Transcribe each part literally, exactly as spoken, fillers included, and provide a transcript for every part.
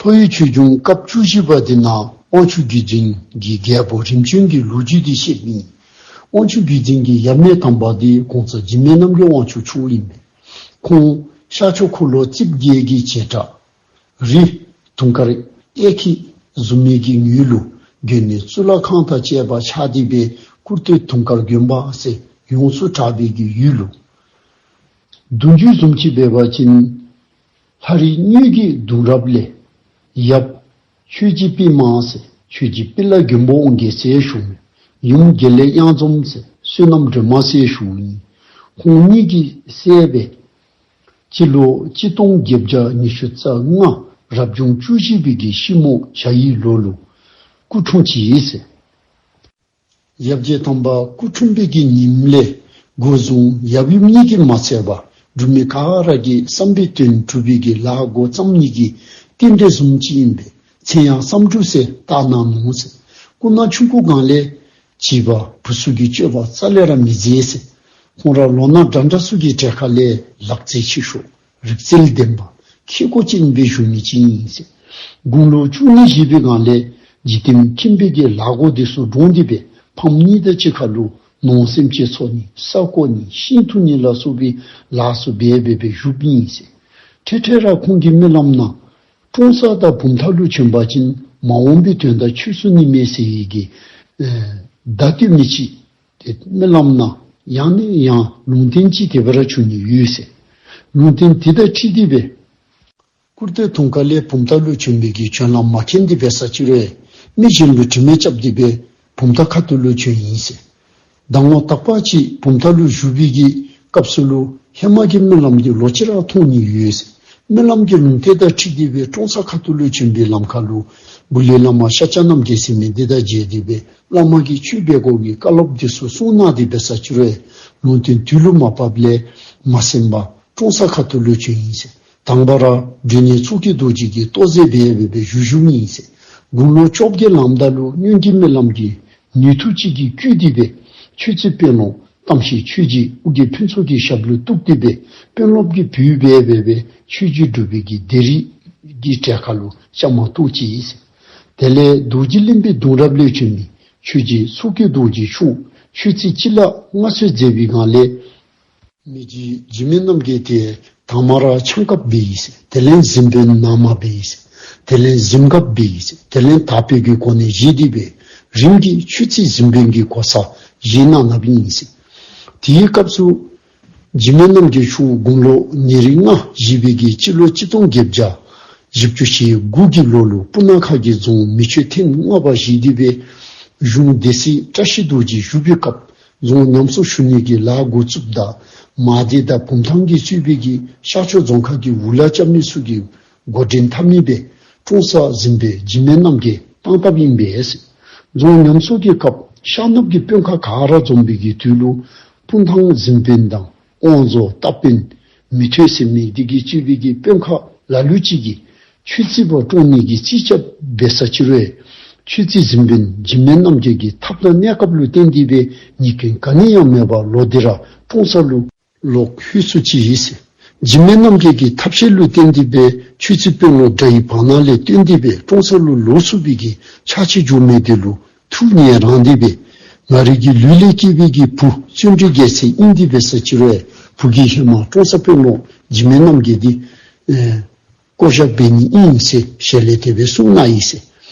ཕ་ཡུལ་ཆོས་འབྱུང་སྐབས་བཅུ་བཞི་པ་འདི་ནང་དབང་ཕྱུག་བརྒྱུད་འཛིན་གྱི་རྒྱལ་པོ་རིམ་བྱོན་གྱི་ལོ་རྒྱུས་འདི་བཤདཔ་ཨིན། དབང་ཕྱུག་བརྒྱུད་འཛིན་གྱི་ཡབ་མེས་དང་པ་འདི་གོང་ས་འཇིགས་མེད་རྣམ་རྒྱལ་དབང་ཕྱུག་མཆོག་ཨིན་པས། ཁོང་ཤར་ཕྱོགས་འཁོར་ལོ་རྩིབས་བརྒྱད་ཀྱི་བྱེ་བྲག་རི་དུང་དཀར་གཡས་འཁྱིལ་བཟུམ་མའི་གི་ངོས་ལུ་དགོན་གནས་གཙུག་ལག་ཁང་དང་བཅས་པ་ཆགས་ཏེ་སྦེ་སྐུར་སྟོད་དུང་དཀར་དགོན་པ་ཟེར་ཡོངས་སུ་གྲགས་པའི་གི་ཡུལ་ལུ། མདུན་བསྐྱོད་བཟུམ་ཅིག་འབད་བ་ཅིན་ལྷ་རིགས་དངོས་ཀྱི་གདུང་རབས་ལས། ཡབ་ཆོས་རྗེ་པདྨ་ཟེར་ཆོས་རྗེ་པི་ལ་མགོན་པོ་དབང་རྒྱལ་ཟེར་ཞུཝ་མས། ཡུམ་དགེ་ལེགས་གཡང་འཛོམས་ཟེར་བསོད་ནམས་སྒྲོལ་མ་ཟེར་ཞུཝ་ཨིན། ཁོང་གཉིས་ཀྱི་སྲས་སྦེ་སྤྱི་ལོ་གཅིག་སྟོང་བརྒྱད་བརྒྱ་ཉི་ཤུ་རྩ་ལྔ་རབ་བྱུང་བཅུ་བཞི་པའི་གི་ཤིང་མོ་བྱ་ཡི་ལོ་ལུ་སྐུ་འཁྲུངས་ཅི་ཟེར། ཡབ་རྗེ་དམ་པ་སྐུ་འཁྲུངས་པའི་གི་ཉིནམ་ལས་འགོ་བཟུང་ཡབ་ཡུམ་གཉིས་ཀྱིས་མ་ཚད་པར་འབྲུག་མི་ག་ར་གི་བསམ་པའི་དོན་འགྲུབ་པའི་གི་ལཱ་འགོ་བརྩམ་ནི་གི་རྟེན་འབྲེལ་བཟུམ་ཅིག་ཨིན་པས། མཚན་ཡང་བསམ་འགྲུབ་ཟེར་བཏགས་གནང་ནུག་ཟེར། སྐུ་ན་ཆུང་ཀུ་སྒང་ལས་བྱིས་པ་བུ་ཚུ་གི་སྤྱོད་པ་རྩ་ལས་ར་མི་མཛེས་ཟེར། ཁོང་ར་ལོ་ན་འདྲན་འདྲ་ཚུ་གི་གྲལ་ཁ་ལས་ལག་རྩལ་ཆེ་ཤོས་རིག་རྩལ་ལྡན་པ་ཁྱད་འགོ་ཅན་སྦེ་བཞུགས་མི་ཅིག་ཨིན་ཟེར། དགུང་ལོ་བཅུ་གཉིས་བཞེས་པའི་སྒང་ལས་འཇིག་རྟེན་ཁྱིམ་པའི་གི་ལཱ་འགོ་འདི་ཚུ་བགྲངས་ཏེ་སྦེ་ཕམ་གཉིས་དང་གཅིག་ཁར་ལུ་ནོར་སེམས་ཅན་འཚོ་ནི་ས་རྐོ་ནི་ཤིང་འཐུ་ནི་ལ་སོགས་པའི་ལཱ་ཚུ་འབད་འབད་སྦེ་བཞུགསཔ་ཨིན་ཟེར། འཕྲལ་འཕྲལ་ར་ཁོང་གི་སྨོན་ལམ་ནང་ཀྲོང་གསར་དང་བུམ་ཐང་ལུ་བྱོན་པ་ཅིན་མ་འོངས་པའི་དོན་དག་ཆོས་སུ་ནི་མེད་ཟེར་བའི་གི་ཨེ་བརྡ་སྟོན་མི་ཅིག་ཏེ་སྨོན་ལམ་ནང་ཡང་ནས་ཡང་ལུང་བསྟན་ཅིག་དེ་སྦེ་ར་བྱུང་ནི་ཡོད་ཟེར། ལུང་བསྟན་དེ་དང་འཁྲིལ་ཏེ་སྦེ་སྐུར་སྟོད་དུང་དཀར་ལས་བུམ་ཐང་ལུ་བྱོན་པའི་གི་བྱོན་ལམ་མ་མཁྱེན་ཏེ་འབད་ས་ཅིག་རུང་མི་གཞན་ལུ་དྲི་མས་རྐྱབ་སྟེ་སྦེ་བུམ་ཐང་ཁ་ཐུག་ལུ་བྱོན་ཡི་ཟེར། ཟླ་ངོ་དག་པ་ཅིག་བུམ་ཐང་ལུ་བཞུགས་པའི་གི་སྐབས་སུ་ལུ་ཧེ་མ་གི་སྨོན་ལམ་འདི་ལོག་ཅི་ར་ཐོབ་ནི་ཡོད་ཟེར། སྨོན་ལམ་གྱི་ལུང་བསྟན་དང་འཁྲིལ་ཏེ་སྦེ་ཀྲོང་གསར་ཁ་ཐུག་ལུ་བྱོན་པའི་ལམ་ཁ་ལུ་གུ་ལུ་བླ་མ་ཤཱཀྱ་རྣམ་རྒྱལ་ཟེར་མི་འདི་དང་མཇལ་ཏེ་སྦེ་བླ་མ་གིས་ཆོས་འབད་དགོ་གི་བཀའ་སློབ་འདི་ཚུ་གསུངས་གནང་སྟེ་འབད་ས་ཅིག་རུང་ལུང་བསྟན་དུས་ལུ་མ་བབས་ལས་མ་གསན་པར་ཀྲོང་གསར་ཁ་ཐུག་ལུ་བྱོན་ཡི་ཟེར། དང་པ་ར་མགྲོན་གཉེར་མཚོ་སྐྱེས་རྡོ་རྗེ་གི་ལྟོ་གཟན་འབད་འབད་སྦེ་བཞུགས་བཞུགསཔ་ཨིན་ཟེར། དགུང་ལོ་བཅོ་བརྒྱད་ལངམ་ད་ལུ་སྔོན་གྱི་སྨོན་ལམ་གྱི་ནུས་མཐུ་ཅིག་གིས་བསྐུལ་ཏེ་སྦེ་ཆོས་རྩེ་དཔོན་སློབ་གཏམ་བཤད་ཆོས་རྗེ་ཨོ་རྒྱན་ཕུན་ཚོགས་ཀྱི་ཞབས་ལུ་གཏུགས་ཏེ་སྦེ་དཔོན་སློབ་ཀྱི་བུ་འབད་འབད་སྦེ་ཆོས་རྗེ་འབྲུག་པའི་གི་སྡེ་རིགས་ཀྱི་གྲལ་ཁ་ལུ་བཅའ་མར་གཏོགས་ཅི་ཟེར། དེ་ལས་རྡོ་རྗེ་གླིང་པའི་གདུང་རབས་ལས་བྱོན་མི་ཆོས་རྗེ་མཚོ་སྐྱེས་རྡོ་རྗེ་མཆོག་ཆོས་རྩེ་སྤྱི་བླ་མངའ་གསོལ་མཛད་པའི་སྒང་ལས་མི་རྗེ་འཇིགས་མེད་རྣམ་རྒྱལ་དེ་དང་མ་ར་ཆང་སྒརཔ་འབད་ཡི་ཟེར། དེ་ལས་གཟིམ་དཔོན་ནང་མ་འབད་ཡི་ཟེར། དེ་ལས་གཟིམ་སྒརཔ་འབད་ཡི་ཟེར། དེ་ལས་དར་སྤེལ་གྱི་གོ་གནས་བཞེས་ཏེ་སྦེ་རིམ་གྱིས་ཆོས་རྩེ་གཟིམ་དཔོན་གྱི་གོ་ས་བཞེས་གནང་གནངམ་ཨིན་ཟེར། དེའི་སྐབས་སུ་འཇིགས་མེད་རྣམ་རྒྱལ་མཆོག་དགུང་ལོ་ཉེར་ལྔ་བཞེས་པའི་གི་སྤྱི་ལོ་གཅིག་སྟོང་བརྒྱད་བརྒྱ་བཞི་བཅུ་ཞེ་དགུ་གི་ལོ་ལུ་སྤུ་ན་ཁ་གི་རྫོང་མེ་མཆོད་ཐེངས་ལྔ་པ་བཞེས་ཏེ་སྦེ་གཞུང་སྡེ་སྲིད་བཀྲ་ཤིས་རྡོ་རྗེ་བཞུགས་པའི་སྐབས་རྫོང་ཉམས་གསོ་ཞུ་ནི་གི་ལཱ་འགོ་བཙུགསཔ་ད་མ་སྡེ་དང་བུམ་ཐང་གིས་གཙོས་པའི་གི་ཤར་ཕྱོགས་རྫོང་ཁག་གི་འུ་ལག་རྐྱབ་མི་ཚུ་གིས་འགོ་འདྲེན་འཐབ་མི་སྦེ་ཀྲོང་གསར་གཟིམ་དཔོན་འཇིགས་མེད་རྣམ་རྒྱལ་བཏང་བཏངམ་ཨིན་པས་ཟེར། རྫོང་ཉམས་གསོ་གི་སྐབས་ཤར་ནུབ་ཀྱི་དཔོན་ཁག་ག་ར་འཛོམས་པའི་གི་དུས་ལུ་སྤུངས་ཐང་གཟིམ་དཔོན་དང་དབང་རྫོང་རྟ་དཔོན་མི་ཐོས་ཟེར་མི་འདི་གིས་གཙོས་པའི་གི་དཔོན་ཁག་ལ་ལུ་ཅིག་གིས་ཆོས་རྩེ་བ་བཀྲོང་ནི་གི་རྩིས་རྐྱབ་འབད་ས་ཅིག་རུང་ཆོས་རྩེ་གཟིམ་དཔོན་འཇིགས་མེད་རྣམ་རྒྱལ་གྱི་ཐབས་དང་གནས་སྐབས་ལུ་བརྟེན་ཏེ་སྦེ་ཉེས་སྐྱོན་ག་ནི་ཡང་མེད་པར་ལོག་སྟེ་ར་ཀྲོང་གསར་ལུ་ལོག་ལྷོད་ཚུགས་ཅི་ཟེར། འཇིགས་མེད་རྣམ་རྒྱལ་གྱི་ཐབས་ཤེས་ལུ་བརྟེན་ཏེ་སྦེ་ཆོས་རྩེ་དཔོན་སློབ་དགྲ་ཡི་བར་ན་ལས་བཏོན་ཏེ་སྦེ་ཀྲོང་གསར་ལུ་ལོག་ཚུགས་པའི་གི་ཕྱག་ཕྱིད་འགྱོ་མི་དེ་ལུ་ཐུགས་ངལ་རངས་ཏེ་སྦེ་ང་རའི་གི་ལུས་ལས་སྐྱེས་པའི་གི་བུ་བརྩོན་འགྲུས་རྒྱལ་མཚན་ཨིན་ཏེ་འབད་ས་ཅིག་རུང་བུ་གིས་ཧེ་མ་ཀྲོང་གསར་དཔོན་སློབ་འཇིགས་མེད་རྣམ་རྒྱལ་འདི་ཨེ་བསྐོ་བཞག་འབད་ནི་ཨིན་ཟེར་ཞལ་ལས་དེ་སྦེ་གསུངས་གནང་ཡི་ཟེར།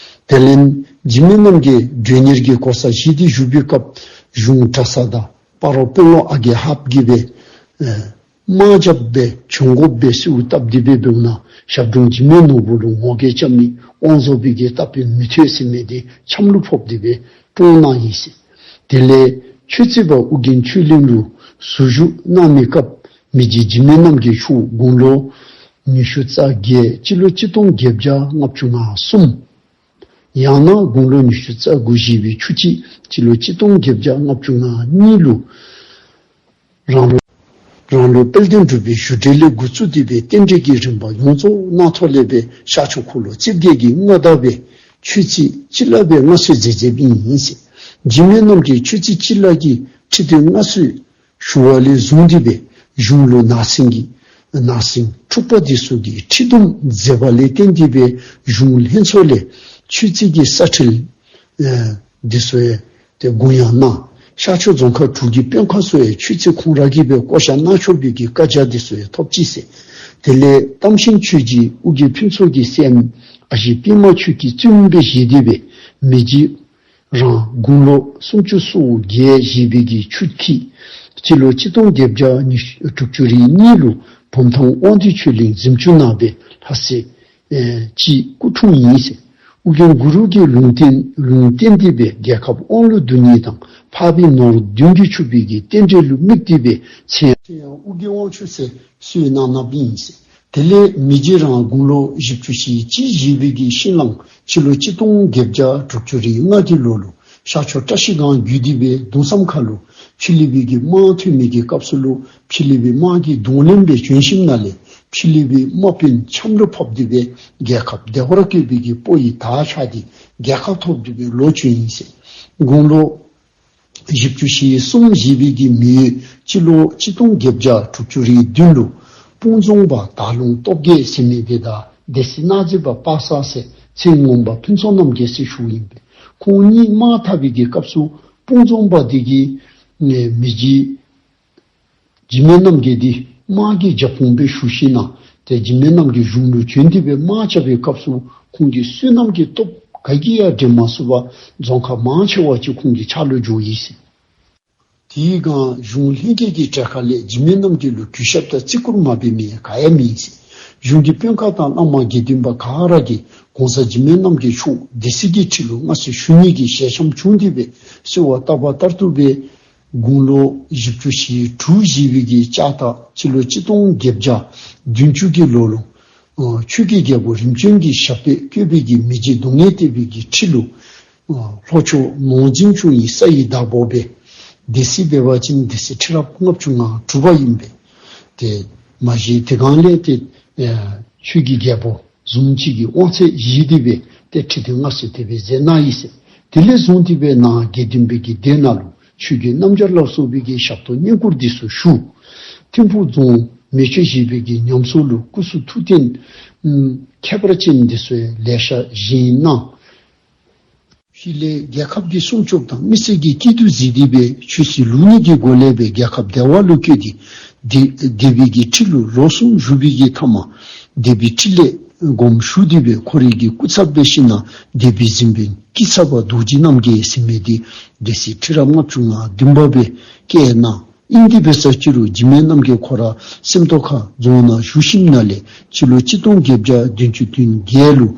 དེ་ལས་འཇིགས་མེད་རྣམ་རྒྱལ་མགྲོན་གཉེར་གྱི་གོ་ས་བཞེས་ཏེ་བཞུགས་པའི་སྐབས་གཞུང་གྲྭ་ཚང་དང་སྤ་རོ་དཔོན་སློབ་ཨ་རྒས་ཧཱཔ་གིས་སྦེ་ཨེ་དམག་རྒྱབ་སྦེ་བྱོན་དགོཔ་སྦེ་གསོལཝ་བཏབ་སྟེ་སྦེ་འབདཝ་ད་ཞབས་དྲུང་འཇིགས་མེད་ནོར་བུ་ལུ་ངོ་རྒོལ་རྐྱབ་མི་དབང་རྫོང་པའི་གི་རྟ་དཔོན་མི་ཐོས་ཟེར་མི་འདི་ཆམ་ལུ་ཕོག་སྟེ་སྦེ་བཀྲོངས་གནང་ཡི་ཟེར། དེ་ལས་ཆོས་རྩེ་པ་ཨོ་རྒྱན་ཆོས་གླིང་ལུ་ཟུར་བཞུགས་གནང་མི་སྐབས་མི་རྗེ་འཇིགས་མེད་རྣམ་རྒྱལ་མཆོག་དགུང་ལོ་ཉི་ཤུ་རྩ་བརྒྱད་སྤྱི་ལོ་གཅིག་སྟོང་བརྒྱད་བརྒྱ་ལྔ་བཅུ་ང་གསུམ། ཡང་ན་དགུང་ལོ་ཉི་ཤུ་རྩ་དགུ་བཞེས་པའི་ཆུ་བྱི་སྤྱི་ལོ་གཅིག་སྟོང་བརྒྱད་བརྒྱ་ལྔ་བཅུ་ང་གཉིས་ལུ་རང་ལུགས་རང་ལུགས་དཔལ་ལྡན་འབྲུག་པའི་བཞུགས་གྲལ་ལས་འགོ་བཙུགས་ཏེ་སྦེ་རྟེན་འབྲེལ་གྱི་རིམ་པ་ཡོངས་རྫོགས་གནང་ཐོག་ལས་སྦེ་ཤར་ཕྱོགས་འཁོར་ལོ་རྩིབས་བརྒྱད་ཀྱི་མངའ་བདག་སྦེ་ཆོས་རྩེ་སྤྱི་བླ་སྦེ་མངའ་གསོལ་མཛད་མཛདཔ་ཨིན་ཟེར། འཇིགས་མེད་རྣམ་རྒྱལ་ཆོས་རྩེ་སྤྱི་བླ་གི་ཁྲི་སྟེང་མངའ་གསོལ་ཞུ་བ་ལས་བཟུང་སྟེ་སྦེ་གཞུང་ལུ་ནང་སེམས་ཀྱི་ ནང་སེམས་འཁྲུགས་པ་འདི་ཚུ་གི་འཁྲུགས་འདུམ་མཛད་པ་ལས་བརྟེན་ཏེ་སྦེ་གཞུང་ལྷན་ཚོགས་ལས་ཆོས་རྩེ་གི་ས་ཁྲལ་ཨེ་འདི་ཚུ་ཡང་ཏེ་དགོངས་ཡངས་གནང་། ཤར་ཕྱོགས་རྫོང་ཁག་དྲུག་གི་དཔོན་ཁག་ཚུ་ཡང་ཆོས་རྩེ་ཁོང་ར་གིས་སྦེ་བསྐོ་བཞག་གནང་ཆོག་པའི་གི་བཀའ་རྒྱ་འདི་ཚུ་ཡང་ཐོབ་ཅི་ཟེར། དེ་ལས་གཏམ་ཆེན་ཆོས་རྗེ་ཨོ་རྒྱན་ཕུན་ཚོགས་ཀྱི་སྲསམོ་ཨ་ཞེ་པདྨ་ཆོས་ཀྱིས་བཙུན་མོ་སྦེ་བཞེས་ཏེ་སྦེ་མི་རྗེ་རང་དགུང་ལོ་སུམ་ཅུ་སོ་བརྒྱད་བཞེས་པའི་གི་ཆུ་ཐིགས་སྤྱི་ལོ་གཅིག་སྟོང་བརྒྱད་བརྒྱ་ཉི་ཤུ་དྲུག་ཅུ་རེ་གཉིས་ལུ་བུམ་ཐང་དབང་འདུས་ཆོས་གླིང་གཟིམ་ཅུང་ནང་སྦེ་ལྷ་སྲས་ཨེ་ཅིག་སྐུ་འཁྲུངས་ཡི་ཟེར། ཨོ་རྒྱན་གུ་རུ་གི་ལུང་བསྟན་ལུང་བསྟན་ཏེ་སྦེ་རྒྱལ་ཁབ་དབང་ལུ་བསྡུ་ནི་དང་འཕགས་པའི་ནོར་བདུན་གྱིས་ཕྱུག་པའི་གི་རྟེན་འབྲེལ་ལུ་དམིགས་ཏེ་སྦེ་མཚན་ཡང་ཨོ་རྒྱན་དབང་ཕྱུག་ཟེར་གསོལ་གནང་གནངམ་ཨིན་ཟེར། དེ་ལས་མི་རྗེ་རང་དགུང་ལོ་བཞི་བཅུ་ཞེ་གཅིག་བཞེས་པའི་གི་ཤིང་གླང་སྤྱི་ལོ་གཅིག་སྟོང་བརྒྱད་བརྒྱ་དྲུག་ཅུ་རེ་ལྔ་གི་ལོ་ལུ་ཤར་ཕྱོགས་བཀྲ་ཤིས་སྒང་བརྒྱུད་དེ་སྦེ་གདུང་བསམ་ཁ་ལུ་ཕྱི་གླིང་པའི་གི་དམག་ཐོན་མི་གི་སྐབས་སུ་ལུ་ཕྱི་གླིང་པའི་དམག་གི་གདོང་ལེན་སྦེ་བྱོན་ཞིནམ་ལས་ཕྱི་གླིང་པའི་དམག་དཔོན་ཆམ་ལུ་ཕབ་སྟེ་སྦེ་རྒྱལ་ཁབ་བདེ་བར་བཀོད་པའི་གི་དཔའ་བོའི་དར་ཕྱར་ཏེ་རྒྱལ་ཁ་ཐོབ་སྟེ་སྦེ་ལོག་བྱོན་ཡི་ཟེར། དགུང་ལོ་བཞི་བཅུ་ཞེ་གསུམ་བཞེས་པའི་གི་མེ་ཡོས་སྤྱི་ལོ་གཅིག་སྟོང་བརྒྱད་བརྒྱ་དྲུག་ཅུ་རེ་བདུན་ལུ་སྤུངས་རྫོང་པ་དར་ལུང་སྟོབས་རྒྱས་ཟེར་མི་དེ་དང་སྡེ་སྲིད་གནག་རྫི་པ་པ་སངས་ཟེར་མཚན་ངོ་མ་ཕུན་ཚོགས་རྣམ་རྒྱལ་ཟེར་ཞུཝ་ཨིན་པས། ཁོང་གཉིས་དམག་འཐབ་པའི་གི་སྐབས་སུ་སྤུངས་རྫོང་པ་དེ་གིས་ཨེ་མི་རྗེ་འཇིགས་མེད་རྣམ་རྒྱལ་དེ་དམག་གི་རྒྱབ་དཔུང་སྦེ་ཞུ་ཞིནམ་ལས་ཏེ་འཇིགས་མེད་རྣམ་རྒྱལ་གཞུང་ལུ་བྱོན་ཏེ་སྦེ་དམག་རྐྱབ་པའི་སྐབས་སུ་ཁོང་གི་བསོད་ནམས་ཀྱི་སྟོབས་ག་གིས་ཡང་འགྲན་མ་ཚུགས་པར་རྫོང་ཁག་མང་ཆེ་བ་ཅིག་ཁོང་གི་ཕྱག་ལུ་འབྱོར་ཡི་ཟེར། དེའི་སྒང་གཞུང་ལྷན་རྒྱས་ཀྱི་གྲལ་ཁ་ལས་འཇིགས་མེད་རྣམ་རྒྱལ་ལུ་གུས་ཞབས་དང་བརྩི་བཀུར་མ་འབད་མི་ག་ཡང་མེད་ཟེར། གཞུང་གི་དཔོན་ཁག་དང་བླ་མ་དགེ་འདུན་པ་ག་ར་གིས་གོང་ས་འཇིགས་མེད་རྣམ་རྒྱལ་མཆོག་སྡེ་སྲིད་ཀྱི་ཁྲི་ལུ་མངའ་གསོལ་ཞུ་ནི་གི་ཞལ་ཆེམས་བྱུང་སྟེ་སྦེ་གསོལ་བ་བཏབ་པ་ལྟར་དུ་སྦེ་དགུང་ལོ་བཞི་བཅུ་ཞེ་དྲུག་བཞེས་པའི་གི་ལྕགས་རྟ་སྤྱི་ལོ་གཅིག་སྟོང་བརྒྱད་བརྒྱ་བདུན་ཅུ་གི་ལོ་ལུ་ཨ་ཆོས་ཀྱི་རྒྱལ་པོ་རིམ་བྱོན་གྱི་ཞབས་པད་བཀོད་པའི་གི་མི་རྗེ་གདོང་ལྔས་བཏེགས་པའི་གི་ཁྲི་ལུ་ཨ་ལྷོ་ཕྱོགས་ནོར་འཛིན་ཆུང་ཡི་ས་ཡི་བདག་པོ་སྦེ་སྡེ་སྲིད་འབད་བ་ཅིན་སྡེ་སྲིད་ཁྲི་རབས་ལྔ་བཅུ་ང་དྲུག་པ་ཨིན་པས། ཏེ་མ་གཞི་དེ་སྒང་ལས་ཏེ་ཨ་ཆོས་ཀྱི་རྒྱལ་པོ་བཟུམ་ཅིག་གི་དབང་ཚད་བཞེས་ཏེ་སྦེ་ཏེ་ཁྲི་དེ་མངའ་གསོལ་དེ་སྦེ་མཛད་གནང་ཡི་ཟེར། དེ་ལས་བཟུང་སྟེ་སྦེ་ནཱ་དགེ་ལྡན་པའི་གི་སྡེ་ནང་ལུ་ཆོས་ཀྱི་རྣམ་གཞག་ལ་སོགས་པའི་གི་ཞབས་ཏོག་བསྙེན་བཀུར་འདི་ཚུ་ཞུ། ཐིམ་ཕུག་རྫོང་མེ་མཆོད་བཞེས་པའི་གི་ཉམས་གསོ་ལུ་སྐུ་གསུང་ཐུགས་རྟེན་ཨམ་ཁྱད་པར་ཅན་འདི་ཚུ་ཡང་ལེ་ཤ་བཞེངས་གནང་། ཕྱི་ལས་རྒྱལ་ཁབ་ཀྱི་སྲུང་སྐྱོབ་དང་མི་སེར་གྱི་སྐྱིད་སྡུག་གཟིགས་ཏེ་སྦེ་ཆོས་སྲིད་ལུགས་གཉིས་ཀྱི་སྒོ་ལས་སྦེ་རྒྱལ་ཁབ་བདེ་བ་ལུ་བཀོད་དེ་སྡེ་སྡེ་པའི་གི་ཁྲི་ལུ་ལོ་གསུམ་བཞུགས་པའི་གི་མཐའ་མ་སྡེ་པའི་ཁྲི་ལས་དགོངས་ཞུ་སྟེ་སྦེ་ཁོ་རའི་གི་སྐུ་ཚབ་འབད་ཞིནམ་ལས་སྡེ་པའི་གཟིམ་དཔོན་སྐྱིད་ཚལ་པ་རྡོ་རྗེ་རྣམ་རྒྱལ་ཟེར་མི་དེ་སྡེ་སྲིད་ཁྲི་རབས་ལྔ་བཅུ་ང་བདུན་པ་སྦེ་བསྐོས་གནང་། ཨིན་ཏེ་འབད་ས་ཅིག་རུང་འཇིགས་མེད་རྣམ་རྒྱལ་ཁོ་ར་སེམས་རྟོགས་ཁ་རྫོང་ནང་བཞུགས་ཞིནམ་ལས་སྤྱི་ལོ་གཅིག་སྟོང་བརྒྱད་བརྒྱ་བདུན་ཅུ་དོན་བརྒྱད་ལུ་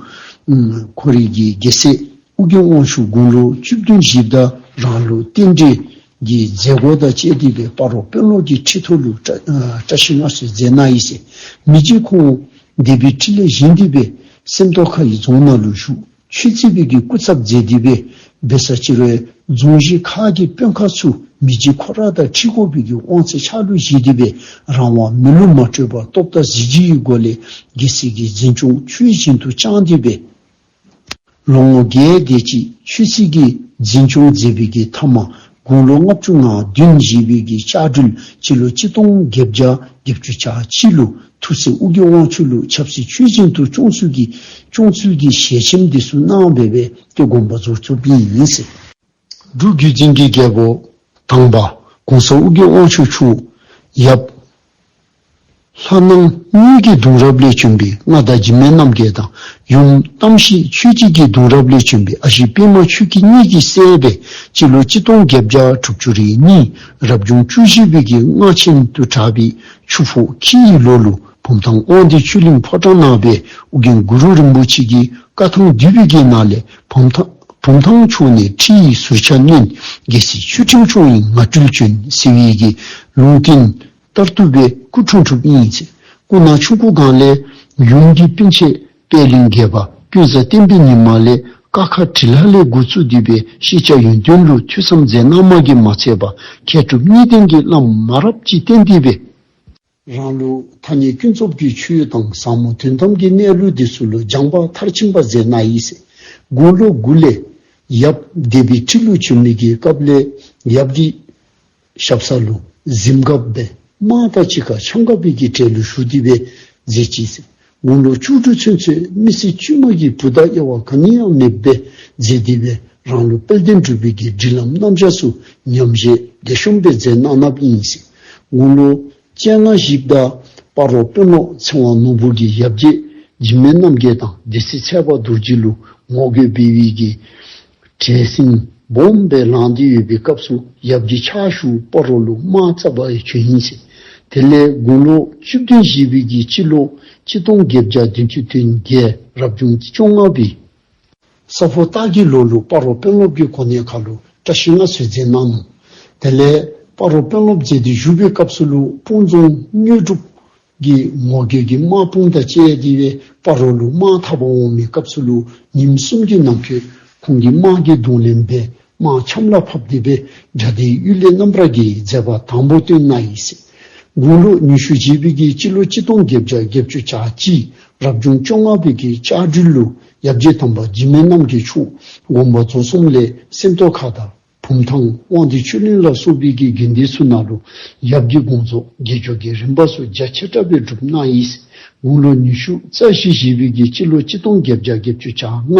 ཨམ་ཁོ་རའི་གི་རྒྱལ་སྲས་ཨོ་རྒྱན་དབང་ཕྱུག་དགུང་ལོ་བཅུ་བདུན་བཞེསཔ་ད་རང་ལུ་རྟེན་འབྲེལ་གྱི་མཛད་སྒོ་དང་བཅས་ཏེ་སྦེ་སྤ་རོ་དཔོན་སློབ་ཀྱི་ཁྲི་ཐོག་ལུ་བཀྲ་ཨ་བཀྲ་ཤིས་མངའ་གསོལ་མཛད་གནང་ཡི་ཟེར། མི་རྗེ་ཁོང་སྡེ་པའི་ཁྲི་ལས་བཞེངས་ཏེ་སྦེ་སེམས་རྟོགས་ཁ་ཡི་རྫོང་ནང་ལུ་བཞུགས། ཆོས་རྩེ་པའི་གི་སྐུ་ཚབ་མཛད་དེ་སྦེ་འབད་ས་ཅིག་རུང་རྫོང་གཞིས་ཁག་གི་དཔོན་ཁག་ཚུ་མི་རྗེ་ཁོ་ར་དང་ཁྲི་འགོ་པའི་གི་དབང་ཚད་ཕྱག་ལུ་བཞེས་ཏེ་སྦེ་རང་དབང་མི་ལུ་མ་སྤྲོད་པར་སྟོབས་དང་གཟི་བརྗིད་ཀྱི་སྒོ་ལས་རྒྱལ་སྲིད་ཀྱི་འཛིན་སྐྱོང་ཆོས་བཞིན་དུ་བསྐྱངས་ཏེ་སྦེ་ལོ་ངོ་བརྒྱད་དེ་ཅིག་ཆོས་སྲིད་ཀྱི་འཛིན་སྐྱོང་མཛད་པའི་གི་མཐའ་མ་དགུང་ལོ་ལྔ་བཅུ་ང་བདུན་བཞེས་པའི་གི་ལྕགས་སྦྲུལ་སྤྱི་ལོ་གཅིག་སྟོང་བརྒྱད་བརྒྱ་བརྒྱད་ཅུ་གྱ་གཅིག་ལུ་ཐུགས་སྲས་ཨོ་རྒྱན་དབང་ཕྱུག་ལུ་ཆབ་སྲིད་ཆོས་བཞིན་དུ་སྐྱོང་ཚུལ་གྱི་སྐྱོང་ཚུལ་གྱི་ཞལ་ཆེམས་འདི་ཚུ་གནང་སྦེ་སྦེ་ཏེ་དགོངས་པ་རྫོགས་ཚུགསཔ་ཨིན་ཟེར། འབྲུག་བརྒྱུད་འཛིན་གྱི་རྒྱལ་པོ་དང་པ་གོང་ས་ཨོ་རྒྱན་དབང་ཕྱུག་མཆོག་ཡབ་ལྷ་ནང་གཉིས་ཀྱི་གདུང་རབས་ལས་བྱོན་པའི་མངའ་བདག་འཇིགས་མེད་རྣམ་རྒྱལ་དང་ཡུམ་གཏམ་ཞིག་ཆོས་རྗེ་གི་གདུང་རབས་ལས་བྱོན་པའི་ཨ་ཞེ་པདྨ་ཆོས་སྐྱིད་གཉིས་ཀྱི་སྲས་སྦེ་སྤྱི་ལོ་གཅིག་སྟོང་བརྒྱད་བརྒྱ་དྲུག་ཅུ་རེ་གཉིས་རབ་བྱུང་བཅུ་བཞི་པའི་གི་སྔགས་ཆེན་དུ་གྲགས་པའི་ཆུ་ཕོ་ཁྱི་ཡི་ལོ་ལུ་བུམ་ཐང་དབང་འདུས་ཆོས་གླིང་ཕོ་བྲང་ནང་སྦེ་ཨོ་རྒྱན་གུ་རུ་རིན་པོ་ཆེ་གི་བཀའ་ཐང་བསྡུས་པའི་གི་ནང་ལས་བུམ་ཐང་བུམ་ཐང་ཕྱོགས་ནས་ཁྲི་ཡི་ཟུར་ཆ་བསྣུན། རྒྱལ་སྲིད་ཆོས་ཁྲིམས་ཕྱོགས་ཡི་ང་སྤྲུལ་བྱོན་ཟེར་བའི་གི་ལུང་བསྟན་ལྟར་དུ་སྦེ་སྐུ་འཁྲུངས་འཁྲུངསམ་ཨིན་ཟེར། སྐུ་ན་ཆུང་ཀུ་སྒང་ལས་ཡུམ་གྱི་སྤུན་མཆེད་པད་གླིང་རྒྱལ་པ་ཀུན་བཟང་བསྟན་པའི་ཉི་མ་ལས་ཀ་ཁ་བྲི་ལྷག་ལས་འགོ་བཙུགས་ཏེ་སྦེ་ཤེས་བྱ་ཡོན་ཏན་ལུ་ཐོས་བསམ་མཛད་གནངམ་གིས་མ་ཚད་པར་མཁས་གྲུབ་གཉིས་ལྡན་གྱི་བླམ་མ་རབས་ཅིག་བསྟེན་ཏེ་སྦེ་རང་ལུ་ཐ་སྙད་ཀུན་རྫོབ་ཀྱི་ཆོས་དང་ཟབ་མོ་དོན་དམ་གྱི་གནས་ལུགས་འདི་ཚུ་ལུ་སྦྱངས་པ་མཐར་ཕྱིན་པ་མཛད་གནང་ཡི་ཟེར། དགུང་ལོ་དགུ་ལས་ཡབ་སྡེ་པའི་ཁྲི་ལུ་བྱོན་མི་གི་སྐབས་ལས་ཡབ་ཀྱི་ཞབས་ས་ལུ་གཟིམ་འགགཔ་སྦེ་ དམག་དང་གཅིག་ཁར་འཆམ་ཁ་སྦེ་གི་གྲལ་ལུ་ཞུགས་ཏེ་སྦེ་མཛད་ཅི་ཟེར། དགུང་ལོ་བཅུ་དྲུག་ཚུན་ཚོད་མི་སེར་དཀྱུས་མ་གི་བུ་དང་དབྱེ་བ་ག་ནི་ཡང་མེདཔ་སྦེ་མཛད་དེ་སྦེ་རང་ལུ་དཔལ་ལྡན་འབྲུག་པའི་གི་སྒྲིག་ལམ་རྣམ་གཞག་ཚུ་ཉམས་བཞེས་ལེགས་ཤོམ་སྦེ་མཛད་གནང་གནངམ་ཨིན་ཟེར། དགུང་ལོ་བཅོ་ལྔ་བཞེསཔ་ད་སྤ་རོ་དཔོན་སློབ་ཚེ་དབང་ནོར་བུ་གིས་ཡབ་རྗེ་འཇིགས་མེད་རྣམ་རྒྱལ་དང་སྡེ་སྲིད་ཚལ་པ་རྡོ་རྗེ་ལུ་ངོ་རྒོལ་འབད་བའི་གི་བྲེལ་ཟིང་སྦོམ་སྦེ་ལངས་ཏེ་ཡོད་པའི་སྐབས་སུ་ཡབ་རྗེ་ཕྱག་ཞུ་སྤ་རོ་ལུ་དམག་རྩ་བར་བྱོན་ཡི་ཟེར། དེ་ལས་དགུང་ལོ་བཅུ་བདུན་བཞེས་པའི་གི་སྤྱི་ལོ་གཅིག་སྟོང་བརྒྱད་བརྒྱ་བདུན་ཅུ་དོན་བརྒྱད་རབ་བྱུང་བཅོ་ལྔ་པའི་ས་ཕོ་སྟག་གི་ལོ་ལུ་སྤ་རོ་དཔོན་སློབ་ཀྱི་གོ་གནས་ཁར་ལུ་བཀྲིས་མངའ་གསོལ་མཛད་གནང་ནུག། དེ་ལས་སྤ་རོ་དཔོན་སློབ་མཛད་དེ་བཞུགས་པའི་སྐབས་སུ་ལུ་སྤུངས་རྫོང་དངོས་གྲུབ་ཀྱི་ངོ་རྒོལ་གྱི་དམག་དཔུང་དང་བཅས་ཏེ་སྦེ་སྤ་རོ་ལུ་དམག་འཐབ་པར་འོང་མི་སྐབས་སུ་ལུ་ཉིནམ་གསུམ་གྱི་ནང་འཁོད་ཁོང་གིས་དམག་གི་གདོང་ལེན་འབད་དམག་ཆམ་ལ་ཕབ་སྟེ་སྦེ་དགྲ་སྡེའི་གཡུལ་ལས་རྣམ་པར་རྒྱལ་བའི་མཛད་པ་དང་པོ་སྟོན་གནང་ཡི་ཟེར། དགུང་ལོ་ཉི་ཤུ་བཞེས་པའི་གི་སྤྱི་ལོ་གཅིག་སྟོང་བརྒྱད་བརྒྱ་བརྒྱད་ཅུ་གྱ་གཅིག་རབ་བྱུང་བཅོ་ལྔ་པའི་གི་ལྕགས་སྦྲུལ་ལོ་ཡབ་རྗེ་དམ་པ་འཇིགས་མེད་རྣམ་རྒྱལ་མཆོག་དགོངས་པ་རྫོགས་སོངམ་ལས་སེམས་རྟོགས་ཁ་དང་བུམ་ཐང་དབང་འདུས་ཆོས་གླིང་ལ་སོགས་པའི་གི་དགོན་སྡེ་ཚུ་ནང་ལུ་ཡབ་ཀྱི་དགོངས་རྫོགས་དགེ་སྦྱོར་གྱི་རིམ་པ་ཚུ་རྒྱ་ཆེ་དྲགས་སྦེ་སྒྲུབ་གནང་ཡི་ཟེར། དགུང་ལོ་ཉི་ཤུ་རྩ་བཞི་བཞེས་པའི་གི་སྤྱི་ལོ་གཅིག་སྟོང་བརྒྱད་བརྒྱ་བརྒྱད་ཅུ་གྱ་ལྔ་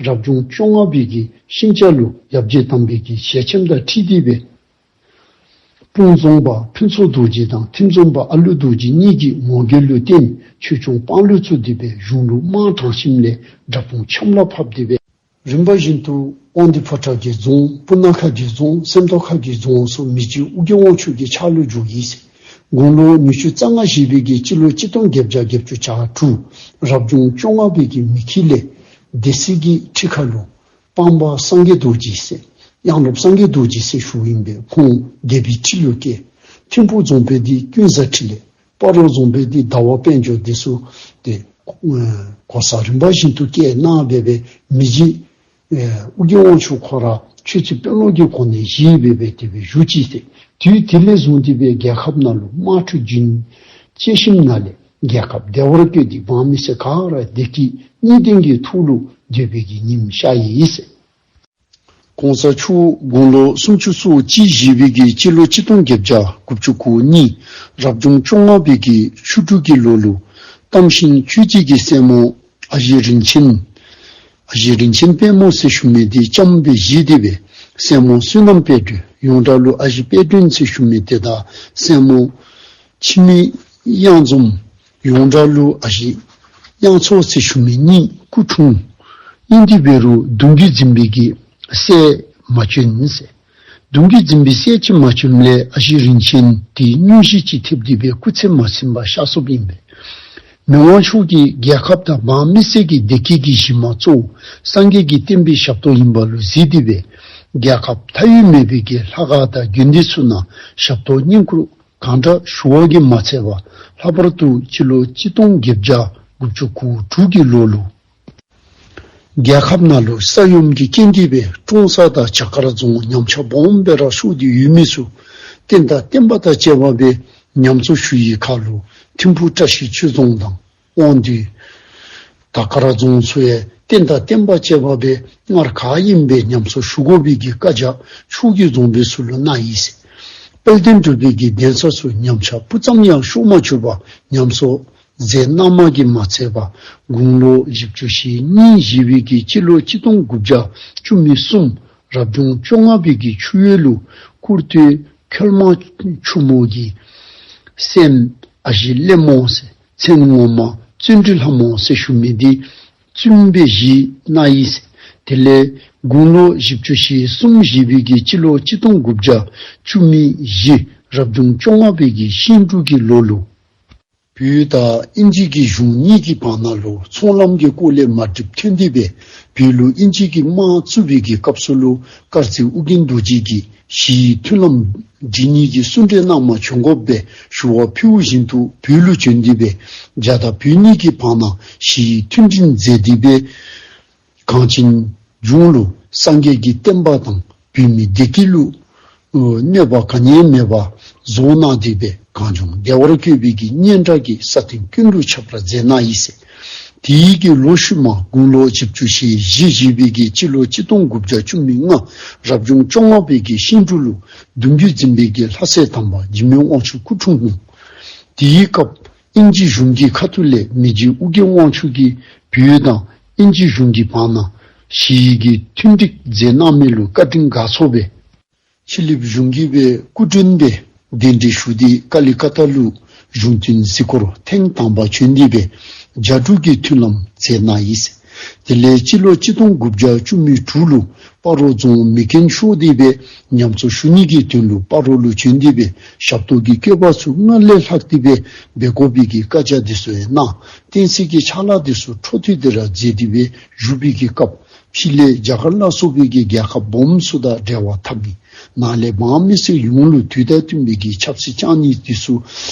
རབ་བྱུང་བཅོ་ལྔ་པའི་གི་ཤིང་བྱ་ལུ་ཡབ་རྗེ་དམ་པའི་གི་ཞལ་ཆེམས་དང་འཁྲིལ་ཏེ་སྦེ་སྤུངས་རྫོང་པ་ཕུན་ཚོགས་རྡོ་རྗེ་དང་ཐིམ་རྫོང་པ་ཨ་ལུ་རྡོ་རྗེ་གཉིས་ཀྱི་ངོ་རྒོལ་ལུ་བརྟེན་ཆོས་སྐྱོང་དཔང་ལུ་ཚུད་དེ་སྦེ་གཞུང་ལུ་དམག་དྲངས་ཞིནམ་ལས་དགྲ་དཔུང་ཆམ་ལ་ཕབ་སྟེ་སྦེ་རིམ་པ་བཞིན་དུ་དབང་འདུས་ཕོ་བྲང་གི་རྫོང་སྤུ་ན་ཁ་གི་རྫོང་སེམས་རྟོགས་ཁ་གི་རྫོང་སོགས་མི་རྗེ་ཨོ་རྒྱན་དབང་ཕྱུག་གི་ཕྱག་ལུ་བཅུག་ཡི་ཟེར། དགུང་ལོ་ཉི་ཤུ་རྩ་ལྔ་བཞེས་པའི་གི་སྤྱི་ལོ་གཅིག་སྟོང་བརྒྱད་བརྒྱ་བརྒྱད་ཅུ་གྱ་དྲུག་རབ་བྱུང་བཅོ་ལྔ་པའི་གི་མེ་ཁྱི་ལས་སྡེ་སྲིད་ཀྱི་ཁྲི་ཁ་ལུ་སྤང་པ་སངས་རྒྱས་རྡོ་རྗེ་ཟེར་དབྱངས་སློབ་སངས་རྒྱས་རྡོ་རྗེ་ཟེར་ཞུཝ་ཨིན་པས། ཁོང་སྡེ་པའི་ཁྲི་ལུ་བསྐོས། ཐིམ་ཕུག་རྫོང་དཔོན་འདི་ཀུན་བཟང་འཕྲིན་ལས། སྤ་རོ་རྫོང་དཔོན་འདི་ཟླ་བ་དཔལ་འབྱོར་འདི་ཚུ་ཏེ་གོ་ས་རིམ་པ་བཞིན་དུ་བསྐོས་གནང་སྦེ་སྦེ་མི་རྗེ་ཨོ་རྒྱན་དབང་ཕྱུག་ཁོ་ར་ཆོས་རྗེ་དཔོན་སློབ་ཀྱི་གོ་གནས་བཞེས་སྦེ་སྦེ་དེ་སྦེ་བཞུགས་ཅི་ཟེར། དུས་དེ་ལས་བཟུང་སྟེ་སྦེ་རྒྱལ་ཁབ་ནང་ལུ་དམག་འཁྲུག་རྒྱུན་ཆད་ཞིནམ་ལས་རྒྱལ་ཁབ་བདེ་བར་བཀོད་དེ་འབངས་མི་སེར་ག་ར་བདེ་སྐྱིད་གཉིས་ལྡན་གྱི་ཐོག་ལུ་སྡོད་པའི་གི་ཉིམ་ཤར་ཡི་ཟེར། གོང་ས་མཆོག་དགུང་ལོ་སུམ་ཅུ་སོ་གཅིག་བཞེས་པའི་གི་སྤྱི་ལོ་གཅིག་སྟོང་བརྒྱད་བརྒྱ་དགུ་བཅུ་གོ་གཉིས་རབ་བྱུང་བཅོ་ལྔ་པའི་གི་ཆུ་འབྲུག་གི་ལོ་ལུ་གཏམ་ཤིང་ཆོས་རྗེ་གི་སྲས་མོ་ཨ་ཞེ་རིན་ཆེན་ཨ་ཞེ་རིན་ཆེན་དཔལ་མོ་ཟེར་ཞུ་མི་འདི་ལྕམ་སྦེ་བཞེས་ཏེ་སྦེ་སྲས་མོ་བསོད་ནམས་དཔལ་སྒྲོན་ཡོངས་གྲགས་ལུ་ཨ་ཞེ་དཔལ་སྒྲོན་ཟེར་ཞུ་མི་འདི་དང་སྲས་མོ་འཆི་མེད་གཡང་འཛོམས་ཡོངས་གྲགས་ལུ་ཨ་ཞེ་གཡང་འཚོ་ཟེར་ཞུ་མི་གཉིས་སྐུ་འཁྲུངས། ཨིན་ཏེ་འབད་རུང་གདུང་བརྒྱུད་འཛིན་པའི་གི་སྲས་མ་བྱོན་ཟེར། གདུང་བརྒྱུད་འཛིན་པའི་སྲས་ཅིག་མ་བྱོནམ་ལས་ཨ་ཞེ་རིན་ཆེན་འདི་སྙུན་གཞི་ཅིག་ཐེབས་ཏེ་སྦེ་སྐུ་ཚེ་མ་ཟིན་པར་གཤགས་སོཔ་ཨིན་པས། མི་དབང་མཆོག་གིས་རྒྱལ་ཁབ་དང་འབངས་མི་སེར་གྱི་བདེ་སྐྱིད་ཀྱི་གཞི་མ་གཙོ་བོ་སངས་རྒྱས་ཀྱི་བསྟན་པའི་ཞབས་ཏོག་ཨིན་པ་ལུ་གཟིགས་ཏེ་སྦེ་རྒྱལ་ཁབ་མཐའ་དབུས་མེད་པའི་གི་ལྷ་ཁང་དང་དགོན་སྡེ་ཚུ་ནང་ཞབས་ཏོག་བསྙེན་བཀུར་གང་དྲག་ཞུ་བ་གིས་མ་ཚད་པར་ལྷག་པར་དུ་སྤྱི་ལོ་གཅིག་སྟོང་བརྒྱད་བརྒྱ་དགུ་བཅུ་གོ་དྲུག་གི་ལོ་ལུ་རྒྱལ་ཁབ་ནང་ལུ་ས་ཡོམ་གྱི་རྐྱེན་གྱིས་སྦེ་ཀྲོང་གསར་དང་བྱ་དཀར་རྫོང་ཉམས་ཆག་སྦོམ་སྦེ་ར་ཤོར་ཏེ་ཡོད་མི་ཚུ་རྟེན་དང་བརྟེན་པ་དང་བཅས་པ་སྦེ་ཉམས་གསོ་ཞུ་བའི་ཁར་ལུ་ཐིམ་ཕུག་བཀྲ་ཤིས་ཆོས་རྫོང་དང་དབང་འདུས་དར་དཀར་རྫོང་ཚུ་ཡང་རྟེན་དང་བརྟེན་པ་བཅས་པ་སྦེ་སྔར་ག་ཨིནམ་སྦེ་ཉམས་གསོ་ཞུ་དགོ་པའི་གི་བཀའ་རྒྱ་ཕྱོགས་ཀྱི་རྫོང་དཔོན་ཚུ་ལུ་གནང་ཡི་ཟེར། དཔལ་ལྡན་འབྲུག་པའི་གི་གདན་ས་ཚུ་ཉམས་ཆག་སྤུ་ཙམ་ཡང་ཤོར་མ་བཅུག་པར་ཉམས་གསོ་མཛད་གནངམ་གིས་མ་ཚད་པར་དགུང་ལོ་བཞི་བཅུ་ཞེ་གཉིས་བཞེས་པའི་གི་སྤྱི་ལོ་གཅིག་སྟོང་དགུ་བརྒྱ་བཅུ་མེད་གསུམ་རབ་བྱུང་བཅོ་ལྔ་པའི་གི་ཆུ་ཡོས་ལུ་སྐུར་སྟོད་ཁོལ་མ་ཆུ་མོ་གི་སྲསམོ་ཨ་ཞེ་ལེ་མོ་ཟེར་མཚན་ངོ་མ་བརྩོན་འགྲུས་ལྷ་མོ་ཟེར་ཞུ་མི་འདི་བཙུནམོ་སྦེ་བཞེས་གནང་ཡི་ཟེར། དེ་ལས་དགུང་ལོ་བཞི་བཅུ་ཞེ་གསུམ་བཞེས་པའི་གི་སྤྱི་ལོ་གཅིག་སྟོང་དགུ་བརྒྱ་བཅུ་མེད་བཞི་རབ་བྱུང་བཅོ་ལྔ་པའི་གི་ཤིང་འབྲུག་གི་ལོ་ལུ་བོད་དང་ཨིན་ཇི་གི་གཞུང་གཉིས་ཀྱི་བར་ན་ལུ་ཚོང་ལམ་གྱི་སྐོར་ལས་མ་འགྲིགཔ་ཐོན་ཏེ་སྦེ་བོད་ལུ་ཨིན་ཇི་གིས་དམག་བཙུགས་པའི་གི་སྐབས་སུ་ལུ་དཀར་མཛེས་ཨོ་རྒྱན་རྡོ་རྗེ་གིས་ཞི་བའི་མཐུན་ལམ་སྒྲིག་ནི་གི་གསུང་གྲོས་གནང་བར་བྱོན་དགོཔ་སྦེ་ཞུ་བ་ཕུལཝ་བཞིན་དུ་བོད་ལུ་བྱོན་ཏེ་སྦེ་རྒྱ་དང་བོད་གཉིས་ཀྱི་བར་ན་ཞི་བའི་མཐུན་སྒྲིག་མཛད་དེ་སྦེ་གངས་ཅན་ལྗོངས་ལུ་སངས་རྒྱས་ཀྱི་བསྟན་པ་དང་བོད་མི་བདེ་སྐྱིད་ལུ་གནོད་པ་ག་ནི་ཡང་མེད་པར་བཟོ་གནང་སྟེ་སྦེ་གངས་ལྗོངས་བདེ་བར་བཀོད་པའི་གི་སྙན་གྲགས་ཀྱིས་ས་སྟེང་ཀུན་ཏུ་ཁྱབ་པར་མཛད་གནང་ཡི་ཟེར། དེའི་གི་ལོ་ཤུལ་མ་དགུང་ལོ་བཞི་བཅུ་ཞེ་བཞི་བཞེས་པའི་གི་སྤྱི་ལོ་གཅིག་སྟོང་དགུ་བརྒྱ་བཅུ་མེད་ལྔ་རབ་བྱུང་བཅོ་ལྔ་པའི་གི་ཤིང་འབྲུག་ལུ་གདུང་བརྒྱུད་འཛིན་པའི་གི་ལྷ་སྲས་དམ་པ་འཇིགས་མེད་དབང་ཕྱུག་སྐུ་འཁྲུངས་ནུག། དེའི་སྐབས་ཨིན་ཇི་གཞུང་གི་ཁ་ཐུག་ལས་མི་རྗེ་ཨོ་རྒྱན་དབང་ཕྱུག་གིས་བོད་དང་ཨིན་ཇི་གཞུང་གི་བར་ན་ཞི་བའི་གི་མཐུན་འགྲིག་མཛད་གནང་མི་ལུ་བཀའ་དྲིན་དགའ་ཚོར་སྦེ་ཕྱི་གླིངཔ་གཞུང་གིས་སྦེ་སྐུ་མགྲོན་སྦེ་གདན་འདྲེན་ཞུ་སྟེ་ཀ་ལི་ཀ་ཏ་ལུ་གཞུང་བསྟེན་གཟིགས་སྐོར་ཐེངས་དང་པ་བྱོན་ཏེ་སྦེ་རྒྱ་འབྲུག་གི་མཐུན་ལམ་མཛད་གནང་ཡི། དེ་ལས་སྤྱི་ལོ་གཅིག་སྟོང་དགུ་བརྒྱ་བཅུ་མེད་དྲུག་ལུ་སྤ་རོ་རྫོང་མེ་རྐྱེན་ཤོར་ཏེ་སྦེ་ཉམས་གསོ་ཞུ་ནི་གི་དོན་ལུ་སྤ་རོ་ལུ་བྱོན་ཏེ་སྦེ་ཞབས་ཏོག་གི་བཀོད་པ་ཚུ་སྔར་ལས་ལྷག་སྟེ་སྦེ་འབད་དགོ་པའི་གི་བཀའ་རྒྱ་འདི་ཚུ་ཡང་གནང་། བསྟན་སྲིད་ཀྱི་ཕྱག་ལཱ་འདི་ཚུ་འཕྲོ་མཐུད་དེ་ར་མཛད་དེ་སྦེ་བཞུགས་པའི་གི་སྐབས་ཕྱི་ལས་རྒྱ་གར་ལ་སོགས་པའི་གི་རྒྱལ་ཁབ་སྦོམ་ཚུ་དང་འབྲེལ་བ་འཐབ་ནི་ནང་ལས་འབངས་མི་སེར་ཡོངས་ལུ་དུས་དང་བསྟུན་པའི་གི་ཆབ་སྲིད་བསྐྱངས་ནི་འདི་ཚུ་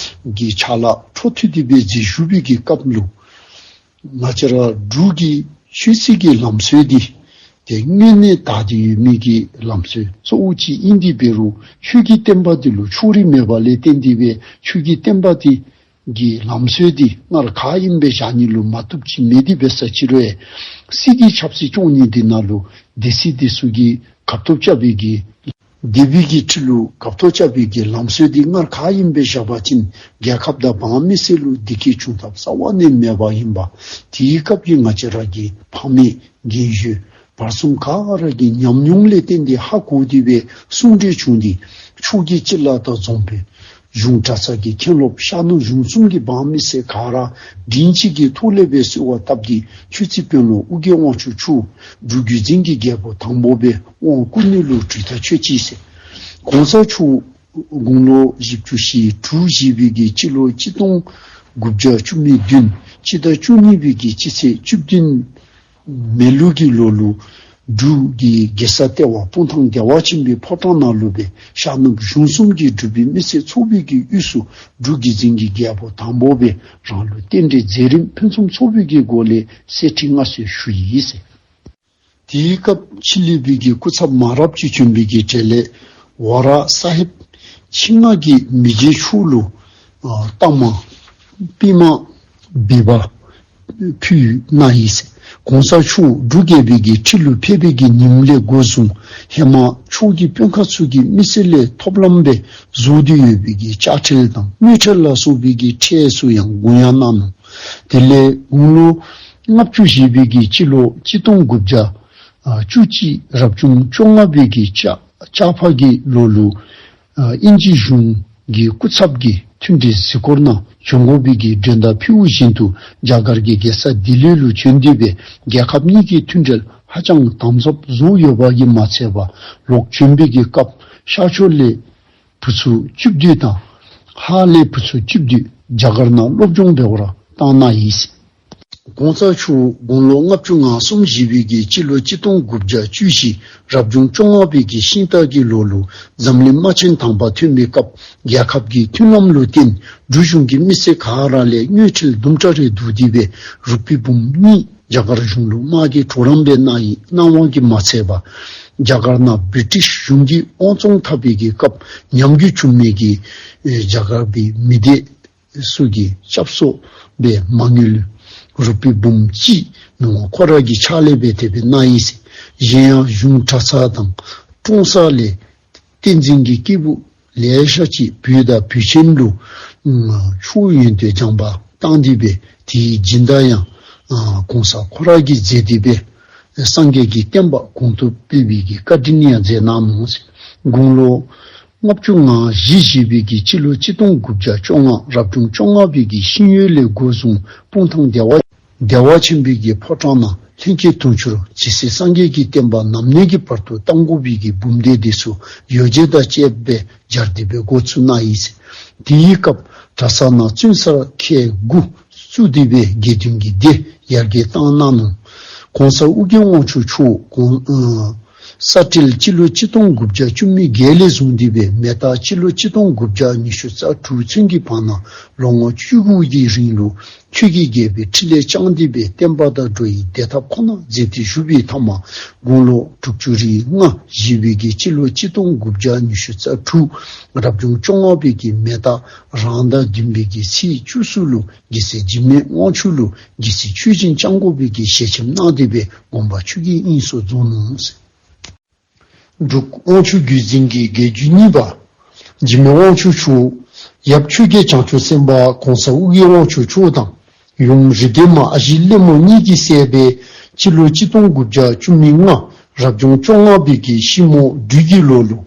གི་ཕྱག་ལཱ་འཕྲོ་མཐུད་དེ་སྦེ་མཛད་བཞུགས་པའི་གི་སྐབས་ལུ་ང་བཅས་ར་འབྲུག་གི་ཆོས་སྲིད་ཀྱི་ལམ་སྲོལ་འདི་ཏེ་དངོས་གནས་དར་ཏེ་ཡོད་མི་གི་ལམ་སྲོལ་གཙོ་བོ་ཅིག་ཨིན། དེ་འབད་རུང་ཆོས་ཀྱི་བསྟན་པ་འདི་ལུ་ཕྱོགས་རིས་མེད་པ་ལས་བརྟེན་ཏེ་སྦེ་ཆོས་ཀྱི་བསྟན་པ་འདི་གི་ལམ་སྲོལ་འདི་སྔར་ག་ཨིནམ་སྦེ་བཞག་ནི་ལུ་མ་བཏུབ་ཅིག་མེད་དེ་འབད་ས་ཅིག་རུང་ཡང་སྲིད་ཀྱི་ཆབ་སྲིད་སྐྱོང་ནི་འདི་ནང་ལུ་སྡེ་སྲིད་འདི་ཚུ་གིས་གབ་ཐོབ་རྐྱབ་པའི་གི་སྡེ་པའི་གི་ཁྲི་ལུ་གབ་ཐོབ་རྐྱབ་པའི་གི་ལམ་སྲོལ་འདི་སྔར་ག་ཨིནམ་སྦེ་བཞག་པ་ཅིན་རྒྱལ་ཁབ་དང་འབངས་མི་སེར་ལུ་བདེ་སྐྱིད་བྱུང་ཐབས་རྩ་བ་ནས་མེདཔ་ཨིན་པས། དེའི་སྐབས་ཀྱི་ང་བཅས་ར་གི་ཕ་མེས་རྒན་གཞོན་བར་གསུམ་ག་ར་གིས་ཉམས་མྱོང་ལས་བརྟེན་ཏེ་ཧ་གོ་སྟེ་སྦེ་གསུང་གྲོས་བྱུང་སྟེ་ཕྱོགས་ཀྱི་སྤྱི་བླ་དང་རྫོང་དཔོན་གཞུང་གྲྭ་ཚང་གི་མཁན་སློབ་ཤར་ནུབ་གཞུང་གསུམ་གྱི་འབངས་མི་སེར་ག་ར་མགྲིན་གཅིག་གི་ཐོག་ལས་སྦེ་གསོལ་བ་བཏབ་སྟེ་ཆོས་རྩེ་དཔོན་སློབ་ཨོ་རྒྱན་དབང་ཕྱུག་མཆོག་འབྲུག་བརྒྱུད་འཛིན་གྱི་རྒྱལ་པོ་དང་པོ་སྦེ་དབང་བསྐུར་ནི་ལུ་གྲོས་ཐག་ཆོད་ཅི་ཟེར། གོང་ས་མཆོག་དགུང་ལོ་བཞི་བཅུ་ཞེ་དྲུག་བཞེས་པའི་གི་སྤྱི་ལོ་གཅིག་སྟོང་དགུ་བརྒྱ་བཅུ་མེད་བདུན་སྤྱི་ཟླ་བཅུ་གཉིས་པའི་གི་སྤྱི་ཚེས་བཅུ་བདུན་མེ་ལུག་གི་ལོ་ལུ་འབྲུག་གི་རྒྱལ་ས་ལྟེ་བ་སྤུངས་ཐང་བདེ་བ་ཆེན་པོའི་ཕོ་བྲང་ནང་ལུ་སྦེ་ཤར་ནུབ་གཞུང་གསུམ་གྱི་འབྲུག་པའི་མི་སེར་ཚོགས་པའི་གི་དབུས་སུ་འབྲུག་བརྒྱུད་འཛིན་གྱི་རྒྱལ་པོ་དང་པོ་སྦེ་རང་ལུགས་རྟེན་འབྲེལ་མཛད་རིམ་ཕུན་སུམ་ཚོགས་པའི་གི་སྒོ་ལས་གསེར་ཁྲི་མངའ་གསོལ་ཞུ་ཡི་ཟེར། དེའི་སྐབས་ཕྱི་གླིངཔ་གི་སྐུ་ཚབ་མང་རབས་ཅིག་བྱོན་པའི་གི་གྲས་ལས་ཝ་ར་ས་ཧེབ་ཆེད་མངགས་ཀྱིས་མི་རྗེ་མཆོག་ལུ་ཨ་རྟགས་མ་པདྨ་བི་བ་ཕུལ་གནང་ཡི་ཟེར། གོང་ས་མཆོག་འབྲུག་རྒྱལ་པོའི་གི་ཁྲི་ལུ་ཕེབས་པའི་གི་ཉིནམ་ལས་འགོ་བཟུང་ཧེ་མ་ཕྱོགས་ཀྱི་དཔོན་ཁག་ཚུ་གིས་མི་སེར་ལས་ཐོབ་ལམ་སྦེ་བཟོ་སྟེ་ཡོད་པའི་གི་དཔྱ་ཁྲལ་དང་དངུལ་ཁྲལ་ལ་སོགས་པའི་གི་ཁྲལ་ཚུ་ཡང་དགོངས་ཡངས་གནང་ནུག། དེ་ལས་དགུང་ལོ་ལྔ་བཅུ་བཞེས་པའི་གི་སྤྱི་ལོ་གཅིག་སྟོང་དགུ་བརྒྱ་ཨ་བཅུ་གཅིག་རབ་བྱུང་བཅོ་ལྔ་པའི་གི་ལྕགས་ལྕགས་ཕག་གི་ལོ་ལུ་ཨ་ཨིན་ཇི་གཞུང་གི་སྐུ་ཚབ་ཀྱིས་མཐུན་འབྲེལ་གཟིགས་སྐོར་ནང་བྱོན་དགོ་པའི་གི་མགྲོན་བརྡ་ཕུལཝ་བཞིན་དུ་རྒྱ་གར་གྱི་རྒྱལ་ས་ལྡི་ལི་ལུ་བྱོན་ཏེ་སྦེ་རྒྱལ་ཁབ་གཉིས་ཀྱི་མཐུན་འབྲེལ་ཧ་ཅང་དམ་ཟབ་བཟོ་ཡོད་པ་གིས་མ་ཚད་པར་ལོག་བྱོན་པའི་གི་སྐབས་ཤར་ཕྱོགས་ལས་བུ་ཚུ་བཅུ་བདུན་དང་ཧཱ་ལས་བུ་ཚུ་བཅུ་བདུན་རྒྱ་གར་ནང་སློབ་སྦྱོང་འབད་བར་བཏང་གནང་ཡི་ཟེར། གོང་ས་མཆོག་དགུང་ལོ་ལྔ་བཅུ་ང་གསུམ་བཞེས་པའི་གི་སྤྱི་ལོ་གཅིག་སྟོང་དགུ་བརྒྱ་བཅུ་བཞི་རབ་བྱུང་བཅོ་ལྔ་པའི་གི་ཤིང་སྟག་གི་ལོ་ལུ་འཛམ་གླིང་དམག་ཆེན་དང་པ་ཐོན་པའི་སྐབས་རྒྱལ་ཁབ་ཀྱི་མཐུན་ལམ་ལུ་བརྟེན་འབྲུག་གཞུང་གི་མི་སེར་ག་ར་ལས་དངུལ་ཁྲལ་དུམ་གྲ་རེ་བསྡུ་སྟེ་སྦེ་རུ་པི་འབུམ་གཉིས་རྒྱ་གར་གཞུང་ལུ་དམག་གི་གྲོགས་རམ་སྦེ་གནང་ཡི། གནང་བ་གིས་མ་ཚད་པར་རྒྱ་གར་ནང་བི་ཊིཤ་གཞུང་གིས་དབང་བཙོང་འཐབ་པའི་གི་སྐབས་ཉམས་རྒུད་བྱུང་མི་གི་ཨེ་རྒྱ་གར་པའི་མི་སྡེ་ཚུ་གི་སྐྱབས་གསོ་སྦེ་མ་དངུལ་རུ་པི་འབུམ་གཅིག་མི་དབང་ཁོ་ར་གི་ཕྱག་ལས་སྦེ་དེ་སྦེ་གནང་ཡི་ཟེར། གཞན་ཡང་གཞུང་གྲྭ་ཚང་དང་ཀྲོང་གསར་ལས་བསྟན་འཛིན་གྱི་སྐྱེས་བུ་ལེ་ཤ་ཅིག་བོད་དང་བོད་ཆེན་ལུ་ཨ་ཆོས་ཡོན་ཏན་སྦྱངས་པ་བཏང་སྟེ་སྦེ་དེའི་སྦྱིན་བདག་ཡང་ཨ་གོང་ས་ཁོ་ར་གིས་མཛད་དེ་སྦེ་སངས་རྒྱས་ཀྱི་བསྟན་པ་གོང་དུ་སྤེལ་བའི་གི་བཀའ་དྲིན་ཡང་མཛད་གནང་ནུག་ཟེར། དགུང་ལོ་ལྔ་བཅུ་ང་བཞི་བཞེས་པའི་གི་སྤྱི་ལོ་གཅིག་སྟོང་དགུ་བརྒྱ་བཅོ་ལྔ་རབ་བྱུང་བཅོ་ལྔ་པའི་གི་ཤིང་ཡོས་ལས་འགོ་བཟུང་སྤུངས་ཐང་བདེ་བ་བདེ་བ་ཆེན་པོའི་གི་ཕོ་བྲང་ནང་ལྷན་སྐྱེས་དུང་ཕྱུར་ཇི་སྲིད་སངས་རྒྱས་ཀྱི་བསྟན་པ་ནམ་གནས་ཀྱི་བར་དུ་གཏང་དགོ་པའི་གི་འབུམ་སྡེ་འདི་ཚུ་ཡོ་བྱད་དང་བཅསཔ་སྦེ་སྦྱར་ཏེ་སྦེ་འགོ་བཙུགས་གནང་ཡི་ཟེར། དེའི་སྐབས་གྲྭ་ཚང་ནང་བཙུན་གསར་ཁལ་དགུ་བཙུགས་ཏེ་སྦེ་དགེ་འདུན་གྱི་སྡེ་ཡར་རྒྱས་བཏང་གནང་ནུག། གོང་ས་ཨོ་རྒྱན་དབང་ཕྱུག་མཆོག་གོང་ཨ་ ས་སྤྲེལ་སྤྱི་ལོ་གཅིག་སྟོང་དགུ་བརྒྱ་བཅུ་མེད་བརྒྱད་ལས་བཟུང་སྟེ་སྦེ་མེ་སྟག་སྤྱི་ལོ་གཅིག་སྟོང་དགུ་བརྒྱ་ཉི་ཤུ་རྩ་དྲུག་ཚུན་གྱི་བར་ན་ལོ་ངོ་བཅུ་དགུ་གི་རིང་ལུ་ཆོས་ཀྱི་རྒྱལ་པོའི་ཕྲིན་ལས་བསྐྱངས་ཏེ་སྦེ་བསྟན་པ་དང་འགྲོ་བའི་བདེ་ཐབས་ཁོ་ན་མཛད་དེ་བཞུགས་པའི་མཐའ་མ་དགུང་ལོ་དྲུག་ཅུ་རེ་ལྔ་བཞེས་པའི་གི་སྤྱི་ལོ་གཅིག་སྟོང་དགུ་བརྒྱ་ཉི་ཤུ་རྩ་དྲུག་རབ་བྱུང་བཅོ་ལྔ་པའི་གི་མེ་སྟག་རང་ཟླ་བདུན་པའི་གི་ཚེས་བཅུ་གསུམ་ལུ་རྒྱལ་སྲས་འཇིགས་མེད་དབང་ཕྱུག་ལུ་རྒྱལ་སྲིད་ཆོས་བཞིན་སྐྱོང་དགོ་པའི་གི་ཞལ་ཆེམས་གནང་སྟེ་སྦེ་དགོངས་པ་ཆོས་ཀྱི་དབྱིངས་སུ་རྫོགས་ནུག་ཟེར། འབྲུག་དབང་ཕྱུག་བརྒྱུད་འཛིན་གྱི་རྒྱལ་བརྒྱུད་གཉིས་པ་འཇིགས་མེད་དབང་ཕྱུག་མཆོག། ཡབ་ཆོས་རྒྱལ་བྱང་ཆུབ་སེམས་དཔའ་གོང་ས་ཨོ་རྒྱན་དབང་ཕྱུག་མཆོག་དང་། ཡུམ་རིགས་ལྡན་མ་ཨ་ཞེ་ལེ་མོ་གཉིས་ཀྱི་སྲས་སྦེ་སྤྱི་ལོ་གཅིག་སྟོང་དགུ་བརྒྱ་བཅུ་མེད་ལྔ་རབ་བྱུང་བཅོ་ལྔ་པའི་གི་ཤིང་མོ་སྦྲུལ་གྱི་ལོ་ལུ་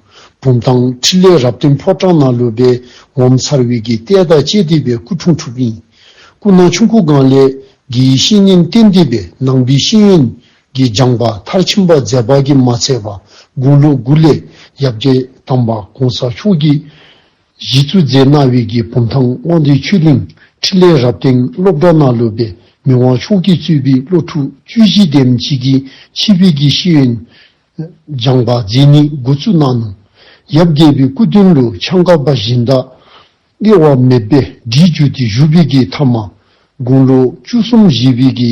བུམ་ཐང་འཕྲིན་ལས་རབ་བརྟན་ཕོ་བྲང་ནང་ལུ་སྦེ་ངོ་མཚར་བའི་གི་ལྟས་དང་བཅས་ཏེ་སྦེ་སྐུ་འཁྲུངས་འཁྲུངསམ་ཨིན། སྐུ་ན་ཆུང་ཀུའི་སྒང་ལས་དགེ་བའི་བཤེས་གཉེན་བསྟེན་ཏེ་སྦེ་ནང་པའི་ཤེས་ཡོན་གྱི་སྦྱངས་པ་མཐར་ཕྱིནམ་མཛད་པ་གིས་མ་ཚད་པར་དགུང་ལོ་དགུ་ལས་ཡབ་རྗེ་དམ་པ་གོང་ས་མཆོག་གིས་གཞི་བཙུགས་མཛད་གནང་བའི་གི་བུམ་ཐང་དབང་འདུས་ཆོས་གླིང་འཕྲིན་ལས་རབ་བརྟན་སློབ་གྲྭ་ནང་ལུ་སྦེ་མི་དབང་མཆོག་གིས་གཙོས་པའི་སློབ་ཕྲུག་བཅུ་བཞི་དེམ་ཅིག་གིས་ཆོས་པའི་གི་ཤེས་ཡོན་སྦྱངས་པ་མཛད་ནི་འགོ་བཙུགས་གནང་ནུག། ཡབ་རྒྱལ་པོའི་སྐུ་མདུན་ལུ་ཆང་ཁ་པ་སྦྱིན་བདག་དབྱེ་བ་མེདཔ་སྦེ་བསྒྲིགས་གྱུར་ཏེ་བཞུགས་པའི་གི་མཐའ་མ་དགུང་ལོ་བཅུ་གསུམ་བཞེས་པའི་གི་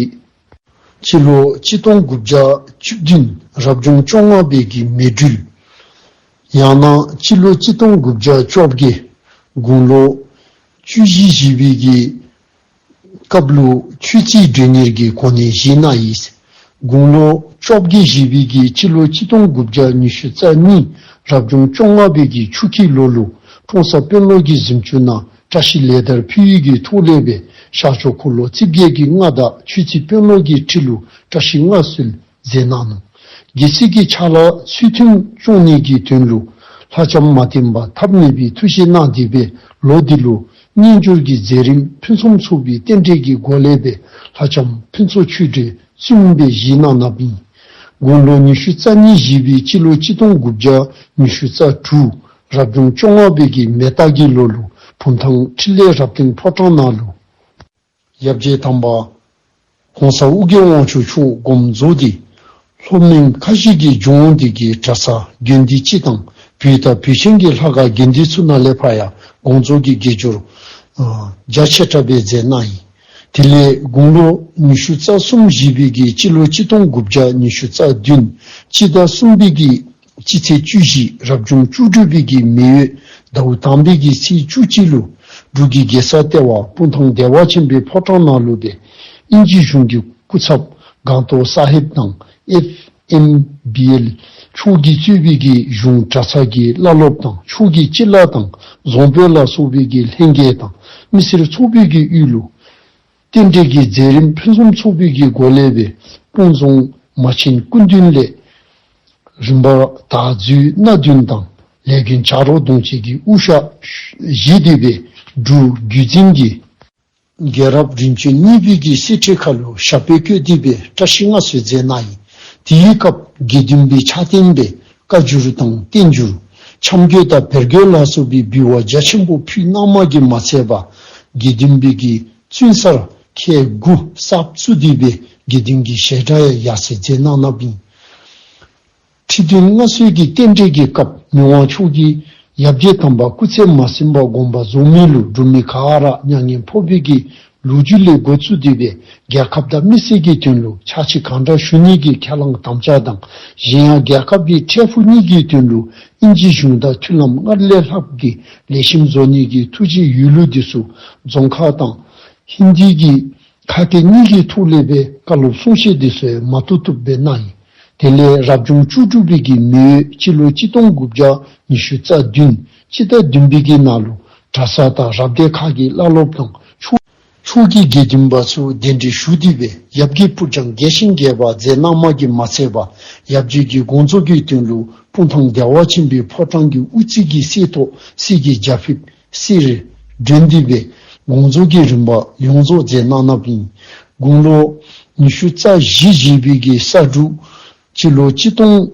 སྤྱི་ལོ་གཅིག་སྟོང་དགུ་བརྒྱ་བཅུ་བདུན་རབ་བྱུང་བཅོ་ལྔ་པའི་གི་མེ་སྦྲུལ། ཡང་ན་སྤྱི་ལོ་གཅིག་སྟོང་དགུ་བརྒྱ་བཅོ་བརྒྱད་དགུང་ལོ་བཅུ་བཞི་བཞེས་པའི་གི་སྐབས་ལུ་ཆོས་རྩེ་མགྲོན་གཉེར་གྱི་གོ་གནས་བཞེས་གནང་ཡི། དགུང་ལོ་བཅོ་བརྒྱད་བཞེས་པའི་གི་སྤྱི་ལོ་གཅིག་སྟོང་དགུ་བརྒྱ་ཉི་ཤུ་རྩ་གཉིས་རབ་བྱུང་བཅོ་ལྔ་པའི་གི་ཆུ་ཁྱི་ལོ་ལུ་ཀྲོང་གསར་དཔོན་སློབ་ཀྱི་གཟིམ་ཅུང་ནང་བཀྲ་ཤིས་ལེགས་དར་ཕུལ་བའི་གི་ཐོག་ལས་སྦེ་ཤར་ཕྱོགས་འཁོར་ལོ་རྩིབས་བརྒྱད་ཀྱི་རྔ་དང་ཆོས་རྩེ་དཔོན་སློབ་ཀྱི་ཁྲི་ལུ་བཀྲ་ཤིས་མངའ་གསོལ་མཛད་གནང་ནུག། རྒྱལ་སྲིད་ཀྱི་ཕྱག་ལཱ་ཚུལ་མཐུན་སྐྱོང་ནི་གི་དོན་ལུ་ལྷ་ལྕམ་མ་བསྟེན་པར་ཐབས་མེད་པའི་ཐུགས་བཞེད་གནང་སྟེ་སྦེ་ལོ་འདི་ལུ་རྣལ་འབྱོར་གྱི་མཛད་རིམ་ཕུན་སུམ་ཚོགས་པའི་རྟེན་འབྲེལ་གྱི་སྒོ་ལས་སྦེ་ལྷ་ལྕམ་ཕུན་ཚོགས་ཆོས་སྒྲོན་བཙུན་མོ་སྦེ་བཞེས་གནང་ནུག་ཨིན། དགུང་ལོ་ཉི་ཤུ་རྩ་གཉིས་བཞེས་པའི་སྤྱི་ལོ་གཅིག་སྟོང་དགུ་བརྒྱ་ཉི་ཤུ་རྩ་དྲུག་རབ་བྱུང་བཅོ་ལྔ་པའི་གི་མེ་སྟག་གི་ལོ་ལུ་བུམ་ཐང་འཕྲིན་ལས་རབ་བརྟན་ཕོ་བྲང་ནང་ལུ་ཡབ་རྗེ་དམ་པ་གོང་ས་ཨོ་རྒྱན་དབང་ཕྱུག་མཆོག་དགོངས་རྫོགས་ཏེ་ལྷོ་མོན་ཁ་བཞི་གི་ལྗོངས་འདི་གི་གྲྭ་ས་དགོན་སྡེ་སྤྱི་དང་བོད་དང་བོད་ཆེན་གྱི་ལྷ་ཁང་དགོན་སྡེ་ཚུ་ནང་ལས་ཕར་ཡང་དགོངས་རྫོགས་ཀྱི་དགེ་སྦྱོར་ཨ་རྒྱ་ཆེ་དྲགས་སྦེ་མཛད་གནང་ཡི། དེ་ལས་དགུང་ལོ་ཉི་ཤུ་རྩ་གསུམ་བཞེས་པའི་གི་སྤྱི་ལོ་གཅིག་སྟོང་དགུ་བརྒྱ་ཉི་ཤུ་རྩ་བདུན་སྤྱི་ཟླ་གསུམ་པའི་གི་སྤྱི་ཚེས་བཅུ་བཞི་རབ་བྱུང་བཅུ་དྲུག་པའི་གི་མེ་ཡོས་ཟླཝ་དང་པའི་གི་ཚེས་བཅུ་གཅིག་ལུ་འབྲུག་གི་རྒྱལ་ས་ལྟེ་བ་སྤུངས་ཐང་བདེ་བ་ཆེན་པོའི་ཕོ་བྲང་ནང་ལུ་སྦེ་ཨིན་ཇི་གཞུང་གི་སྐུ་ཚབ་སྒང་ཏོག་ས་ཧེབ་དང་ཨེཕ་ཨེམ་བི་ཨེལ་མཆོག་གིས་གཙོས་པའི་གི་གཞུང་གྲྭ་ཚང་གི་བླ་སློབ་དང་ཕྱོགས་ཀྱི་སྤྱི་བླ་དང་རྫོང་དཔོན་ལ་སོགས་པའི་གི་ལྷན་རྒྱས་དང་མི་སེར་ཚོགས་པའི་གི་དབུས་ལུ་རྟེན་འབྲེལ་གྱི་མཛད་རིམ་ཕུན་སུམ་ཚོགས་པའི་གི་སྒོ་ལས་སྦེ་སྤུངས་རྫོང་མ་ཆེན་སྐུ་མདུན་ལས་རིམ་པར་དར་འཛུལ་སྣ་བདུན་དང་ལས་མགོན་བྱ་རོག་གདོང་ཅན་གྱི་དབུ་ཞྭ་བཞེས་ཏེ་སྦེ་འབྲུག་བརྒྱུད་འཛིན་གྱི་རྒྱལ་རབས་རིམ་བྱོན་གཉིས་པའི་གི་གསེར་ཁྲི་ཁ་ལུ་ཞབས་པད་བཀོད་དེ་སྦེ་བཀྲ་ཤིས་མངའ་གསོལ་མཛད་གནང་ཡི། དེའི་སྐབས་དགེ་འདུན་པའི་ཕྱག་རྟེན་སྦེ་བཀའ་འགྱུར་དང་བསྟན་འགྱུར་འཆམ་གོས་དང་བེར་གོས་ལ་སོགས་པའི་འབུལ་བ་རྒྱ་ཆེན་པོ་ཕུལ་གནངམ་གིས་མ་ཚད་པར་དགེ་འདུན་པའི་གི་བཙུན་གསར་ཁལ་དགུ་གསར་བཙུགས་ཏེ་སྦེ་དགེ་འདུན་གྱི་བཤད་གྲྭ་ཡང་ཡར་སེང་མཛད་གནང་ནུག་ཨིན། ཁྲི་སྟོན་མངའ་གསོལ་གྱི་རྟེན་འབྲེལ་གྱི་སྐབས་མི་དབང་མཆོག་གིས་ཡབ་རྗེ་དམ་པ་སྐུ་ཚེ་མ་ཟིན་པར་དགོངས་པ་རྫོགས་མི་ལུ་འབྲུག་མི་ག་ར་མྱ་ངན་ཕོག་པའི་གི་ལོ་རྒྱུས་ལས་འགོ་བཙུགས་ཏེ་སྦེ་རྒྱལ་ཁབ་དང་མི་སེར་གྱི་དོན་ལུ་ཕྱག་ཕྱི་གང་དྲག་ཞུ་ནི་གི་ཁས་བླངས་དམ་བཅའ་དང་གཞན་ཡང་རྒྱལ་ཁབ་ཀྱི་འཕྲལ་ཕུགས་གཉིས་ཀྱི་དོན་ལུ་ཨིན་ཇི་གཞུང་དང་མཐུན་ལམ་སྔར་ལས་ལྷག་གི་ལེགས་ཤོམ་བཟོ་ནི་གི་ཐུགས་བཞེད་ཡོད་ལུགས་འདི་ཚུ་རྫོང་ཁ་དང་ཧིན་དི་གི་ཁ་སྐད་གཉིས་ཀྱི་ཐོག་ལས་སྦེ་བཀའ་སློབ་གསུང་བཤད་འདི་ཚུ་མ་ཐུབ་ཐུབ་སྦེ་གནང་ཡི། དེ་ལས་རབ་བྱུང་བཅུ་དྲུག་པའི་གི་མེ་ཡོས་སྤྱི་ལོ་གཅིག་སྟོང་དགུ་བརྒྱ་ཉི་ཤུ་རྩ་བདུན་སྤྱི་ཟླ་བདུན་པའི་གི་ནང་ལུ་གྲྭ་ས་དང་རབ་སྡེ་ཁག་གི་བླ་སློབ་དང་ཕྱོགས་ཕྱོགས་ཀྱི་དགེ་འདུན་པ་ཚུ་གདན་འདྲེན་ཞུ་སྟེ་སྦེ་ཡབ་ཀྱི་སྤུར་སྦྱང་རྒྱས་ཤིང་རྒྱས་པར་མཛད་གནངམ་གིས་མ་ཚད་པར་ཡབ་རྗེ་གི་དགོངས་རྫོགས་ཀྱི་དོན་ལུ་སྤུངས་ཐང་བདེ་བ་ཆེན་པོའི་ཕོ་བྲང་གི་དབུ་རྩེ་གི་གསེར་ཏོག་གསེར་གྱི་རྒྱ་ཕིབས་གསེར་སྒྲོན་ཏེ་སྦེ་དགོངས་རྫོགས་ཀྱི་རིམ་པ་ཡོངས་རྫོགས་མཛད་གནང་ནུག་ཨིན། དགུང་ལོ་ཉི་ཤུ་རྩ་བཞི་བཞེས་པའི་གི་ས་འབྲུག་སྤྱི་ལོ་གཅིག་སྟོང་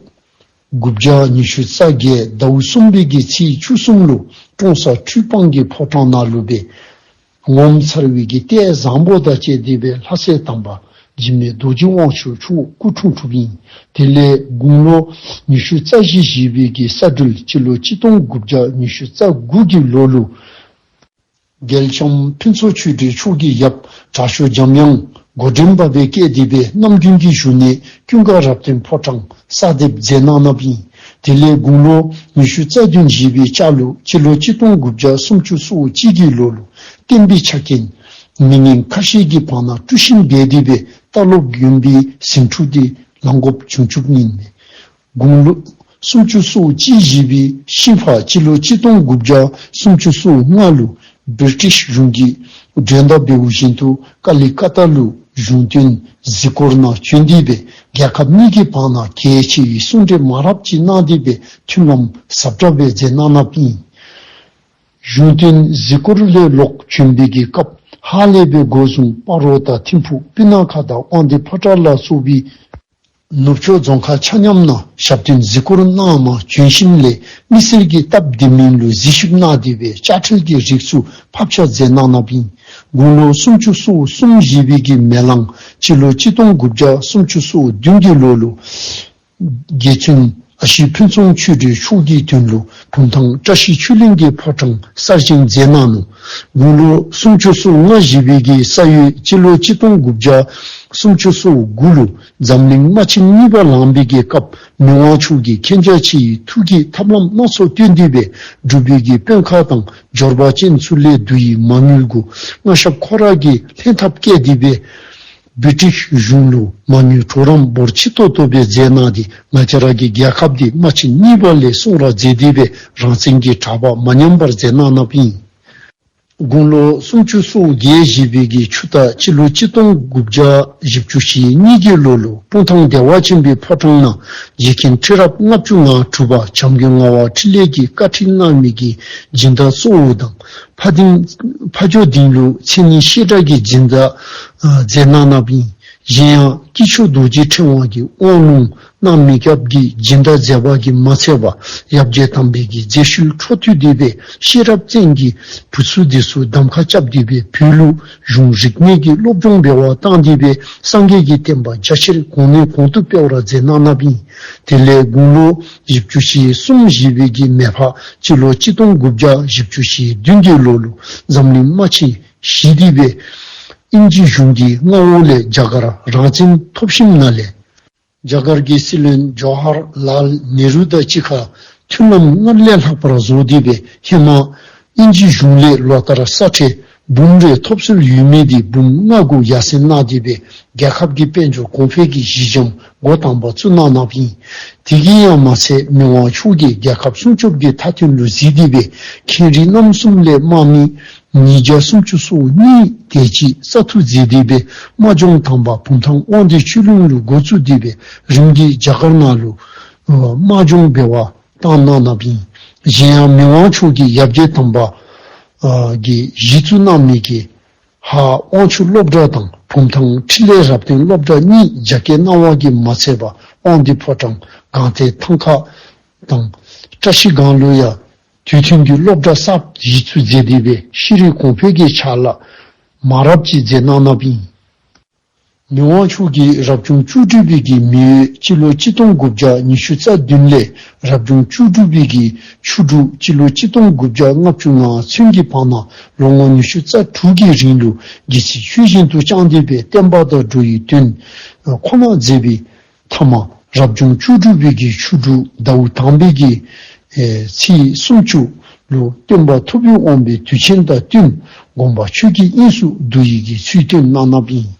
དགུ་བརྒྱ་ཉི་ཤུ་རྩ་བརྒྱད་ཟླཝ་གསུམ་པའི་གི་ཚེས་བཅུ་གསུམ་ལུ་ཀྲོང་གསར་འཕྲུལ་སྤང་གི་ཕོ་བྲང་ནང་ལུ་སྦེ་ངོ་མཚར་བའི་གི་ལྟས་བཟང་པོ་དང་བཅས་ཏེ་སྦེ་ལྷ་སྲས་དམ་པ་ འཇིགས་མེད་རྡོ་རྗེ་དབང་ཕྱུག་མཆོག་སྐུ་འཁྲུངས་གྲུབ་ཨིན། དེ་ལས་དགུང་ལོ་ཉི་ཤུ་རྩ་བཞི་བཞེས་པའི་གི་ས་སྦྲུལ་སྤྱི་ལོ་གཅིག་སྟོང་དགུ་བརྒྱ་ཉི་ཤུ་རྩ་དགུ་གི་ལོ་ལུ་རྒྱལ་ལྕམ་ཕུན་ཚོགས་ཆོས་སྒྲོན་མཆོག་གི་ཡབ་དྲག་ཤོས་འཇམ་དབྱངས་འགོ་འདྲེན་པ་སྦེ་བསྐོས་ཏེ་སྦེ་རྣམ་རྒྱུན་གྱི་བཞུགས་གནས་ཀུན་དགའ་རབ་བརྟན་ཕོ་བྲང་གསར་འདེབས་མཛད་གནང་གནངམ་ཨིན། དེ་ལས་དགུང་ལོ་ཉི་ཤུ་རྩ་བདུན་བཞེས་པའི་ལྕགས་ལུག་སྤྱི་ལོ་གཅིག་སྟོང་དགུ་བརྒྱ་སུམ་ཅུ་སོ་གཅིག་གི་ལོ་ལུ་བསྟན་པའི་ཆ་རྐྱེན་མི་ངན་ཁ་ཤས་ཀྱི་བར་ན་དཀྲུག་ཤིང་འབད་དེ་སྦེ་ལྟ་ལོག་དགོན་པའི་ཟིང་འཁྲུག་དེ་ལང་དགོཔ་བྱུང་བྱུངམ་ཨིན་མས། དགུང་ལོ་སུམ་ཅུ་སོ་གཅིག་བཞེས་པའི་ཤིང་ཕག་སྤྱི་ལོ་གཅིག་སྟོང་དགུ་བརྒྱ་སུམ་ཅུ་སོ་ལྔ་ལུ་བི་རི་ཊིཤ་གཞུང་གི་མགྲོན་བརྡ་འབདཝ་བཞིན་དུ་ཀ་ལི་ཀ་ཏ་ལུ་གཞུང་དོན་གཟིགས་སྐོར་ནང་བྱོན་ཏེ་སྦེ་རྒྱལ་ཁབ་གཉིས་ཀྱི་བར་ན་གལ་ཆེ་བའི་གསུང་གྲོས་མང་རབས་ཅིག་གནང་སྟེ་སྦེ་མཐུན་ལམ་ཟབ་དྲགས་སྦེ་མཛད་གནང་གནངམ་ཨིན། གཞུང་དོན་གཟིགས་སྐོར་ལས་ལོག་བྱོན་པའི་གི་སྐབས་ཧ་ལས་པའི་སྒོ་བཟུང་སྤ་རོ་དང་ཐིམ་ཕུག་སྤུ་ན་ཁ་དང་དབང་འདུས་ཕོ་བྲང་ལ་སོགས་པའི་ནུབ་ཕྱོགས་རྫོང་ཁག་ཆ་མཉམ་ནང་ཞབས་བརྟན་གཟིགས་སྐོར་གནང་མ་བྱོན་ཞིནམ་ལས་མི་སེར་གྱི་སྟབས་བདེ་མིན་ལུ་གཟིགས་ཞིབ་གནང་སྟེ་སྦེ་དཔྱ་ཁྲལ་གྱི་རིགས་ཚུ་ཕབ་ཆ་མཛད་གནང་གནངམ་ཨིན། དགུང་ལོ་སུམ་ཅུ་སོ་གསུམ་བཞེས་པའི་གི་མེ་གླང་སྤྱི་ལོ་གཅིག་སྟོང་དགུ་བརྒྱ་སུམ་ཅུ་སོ་བདུན་གྱི་ལོ་ལུ་རྗེ་བཙུན་ཨ་ཞེ་ཕུན་ཚོགས་ཆོས་སྒྲོན་མཆོག་གི་དོན་ལུ་བུམ་ཐང་བཀྲ་ཤིས་ཆོས་གླིང་གི་ཕོ་བྲང་གསར་བཞེངས་མཛད་གནང་ནུག། དགུང་ལོ་སུམ་ཅུ་སོ་ལྔ་བཞེས་པའི་གི་ས་ཡོས་སྤྱི་ལོ་གཅིག་སྟོང་དགུ་བརྒྱ་སུམ་ཅུ་སོ་དགུ་ལུ་འཛམ་གླིང་དམག་ཆེན་གཉིས་པ་ལངས་པའི་གི་སྐབས་མི་དབང་མཆོག་གིས་མཁྱེན་རྒྱ་ཆེ་བའི་ཐུགས་ཀྱི་ཐབས་ལམ་སྣ་ཚོགས་སྟོན་ཏེ་སྦེ་འབྲུག་པའི་གི་དཔོན་ཁག་དང་འབྱོར་པ་ཅན་ཚུ་ལས་བསྡུ་བའི་མ་དངུལ་གུ་མངའ་ཞབས་ཁོ་ར་གིས་ལྷན་ཐབས་བསྐྱེད་དེ་སྦེ་བི་རི་ཊིཤ་གཞུང་ལུ་མ་དངུལ་གྲོགས་རམ་འབོར་ཆེ་ཏོག་ཏོ་སྦེ་མཛད་གནང་སྟེ་ང་བཅས་ར་གི་རྒྱལ་ཁབ་འདི་དམག་ཆེན་གཉིས་པ་ལས་སྲུང་ར་མཛད་དེ་སྦེ་རང་བཙན་གྱི་གྲགས་པ་མ་ཉམས་པར་མཛད་གནང་གནངམ་ཨིན། དགུང་ལོ་སུམ་ཅུ་སོ་བརྒྱད་བཞེས་པའི་གི་ཆུ་རྟ་སྤྱི་ལོ་གཅིག་སྟོང་དགུ་བརྒྱ་བཞི་བཅུ་ཞེ་གཉིས་ཀྱི་ལོ་ལུ་སྤུངས་ཐང་བདེ་བ་ཆེན་པོའི་ཕོ་བྲང་ནང་རྗེ་མཁན་ཁྲི་རབས་ལྔ་བཅུ་ང་དྲུག་པ་བྱམས་མགོན་ངག་དབང་འཕྲིན་ལས་ཀྱིས་བཀའ་ཁྲིད་གནང་མི་གི་སྦྱིན་བདག་གཙོ་བོ་དང་ཕ་སྡིང་ཕ་ཇོ་སྡིང་ལུ་མཚན་ཉིད་བཤད་གྲྭ་གི་སྦྱིན་བདག་ཨ་མཛད་གནང་གནངམ་ཨིན། གཞན་ཡང་དཀྱིལ་ཆོག་རྡོ་རྗེ་ཕྲེང་བ་གིས་དབང་ལུང་གནང་མི་སྐབས་ཀྱི་སྦྱིན་བདག་མཛད་པ་གིས་མ་ཚད་པར་ཡབ་རྗེ་དམ་པའི་གི་མཛད་ཤུལ་འཕྲོ་མཐུད་དེ་སྦེ་ཤེས་རབ་བཙན་གྱི་བུ་ཚུ་འདི་ཚུ་གདམ་ཁ་རྐྱབ་སྟེ་སྦེ་བོད་ལུ་གཞུང་རིག་གནས་ཀྱི་སློབ་སྦྱོང་འབད་བར་བཏང་སྟེ་སྦེ་སངས་རྒྱས་ཀྱི་བསྟན་པ་རྒྱ་ཆེར་གོང་ནས་གོང་དུ་སྤེལ་བར་མཛད་གནང་གནངམ་ཨིན། དེ་ལས་དགུང་ལོ་བཞི་བཅུ་ཞེ་གསུམ་བཞེས་པའི་གི་མེ་ཕག་སྤྱི་ལོ་གཅིག་སྟོང་དགུ་བརྒྱ་བཞི་བཅུ་ཞེ་བདུན་གྱི་ལོ་ལུ་འཛམ་གླིང་དམག་ཆེན་ཞི་སྟེ་སྦེ་ཨིན་ཇི་གཞུང་གི་མངའ་འོག་ལས་རྒྱ་གར་རང་བཙན་ཐོབ་ཞིནམ་ན་ལས་རྒྱ་གར་གྱི་སྲིད་བློན་ཇོ་ཧར་ལཱལ་ནེ་རུ་དང་གཅིག་ཁར་མཐུན་ལམ་སྔར་ལས་ལྷག་པར་བཟོ་སྟེ་སྦེ་ཧེ་མ་ཨིན་ཇི་གཞུང་ལས་ལོ་ལྟར་ས་ཁྲལ་འབུམ་རེ་ཐོབ་སྲོལ་ཡོད་མི་འདི་འབུམ་ལྔ་གུ་ཡར་སེང་གནང་སྟེ་སྦེ་རྒྱལ་ཁབ་ཀྱི་དཔལ་འབྱོར་གོང་འཕེལ་གྱི་གཞི་འགྱམ་འགོ་དང་པ་བཙུགས་གནང་གནངམ་ཨིན། དེ་གིས་ཡང་མ་ཚད་མི་དབང་མཆོག་གིས་རྒྱལ་ཁབ་སྲུང་སྐྱོབ་ཀྱི་མཐའ་དོན་ལུ་གཟིགས་ཏེ་སྦེ་ཁེངས་རིགས་རྣམ་གསུམ་ལས་དམག་མི་ཉིས་བརྒྱ་སུམ་ཅུ་སོ་གཉིས་དེ་ཅིག་ས་ཐུག་མཛད་དེ་སྦེ་དམག་སྦྱོང་དང་པ་བུམ་ཐང་དབང་འདུས་ཆོས་གླིང་ལུ་འགོ་བཙུགས་ཏེ་སྦེ་རིམ་གྱིས་རྒྱ་གར་ནང་ལུ་ཨ་དམག་སྦྱོང་འབད་བར་བཏང་གནང་གནངམ་ཨིན། གཞན་ཡང་མི་དབང་མཆོག་གིས་ཡབ་རྗེ་དམ་པ་ཨ་གིས་གཞི་བཙུགས་གནང་མི་གི་ཧཱ་དབང་ཕྱུག་སློབ་གྲྭ་དང་བུམ་ཐང་འཕྲིན་ལས་རབ་བརྟན་སློབ་གྲྭ་གཉིས་རྒྱ་སྐྱེད་གནང་བ་གིས་མ་ཚད་པར་དབང་འདུས་ཕོ་བྲང་སྒང་སྟེང་ཐང་ཁ་དང་བཀྲ་ཤིས་སྒང་ལུ་ཡང་དུས་མཐུན་གྱི་སློབ་གྲྭ་གསརཔ་གཞི་བཙུགས་མཛད་དེ་སྦེ་ཤེས་རིག་གོང་འཕེལ་གྱི་ཕྱག་ལཱ་མང་རབས་ཅིག་མཛད་གནང་གནངམ་ཨིན། མི་དབང་མཆོག་གིས་རབ་བྱུང་བཅུ་དྲུག་པའི་གི་མེ་ཡོས་སྤྱི་ལོ་གཅིག་སྟོང་དགུ་བརྒྱ་ཉི་ཤུ་རྩ་བདུན་ལས་རབ་བྱུང་བཅུ་དྲུག་པའི་གི་ཆུ་འབྲུག་སྤྱི་ལོ་གཅིག་སྟོང་དགུ་བརྒྱ་ལྔ་བཅུ་ང་ཚུན་གྱི་བར་ན་ལོ་ངོ་ཉི་ཤུ་རྩ་དྲུག་གི་རིང་ལུ་རྒྱལ་སྲིད་ཆོས་བཞིན་དུ་བསྐྱངས་ཏེ་སྦེ་བསྟན་པ་དང་འགྲོ་བའི་དོན་ཁོ་ན་མཛད་པའི་མཐའ་མ་རབ་བྱུང་བཅུ་དྲུག་པའི་གི་ཆུ་འབྲུག་ཟླཝ་དང་པའི་གི་ཨེ་ཚེས་སུམ་ཅུ་ལུ་སྟོན་པ་ཐུབ་པའི་དབང་པོའི་དུས་ཆེན་དང་བསྟུན་དགོངས་པ་ཆོས་ཀྱི་དབྱིངས་སུ་བསྡུ་ཡི་གི་ཚུལ་སྟོན་གནང་གནངམ་ཨིན།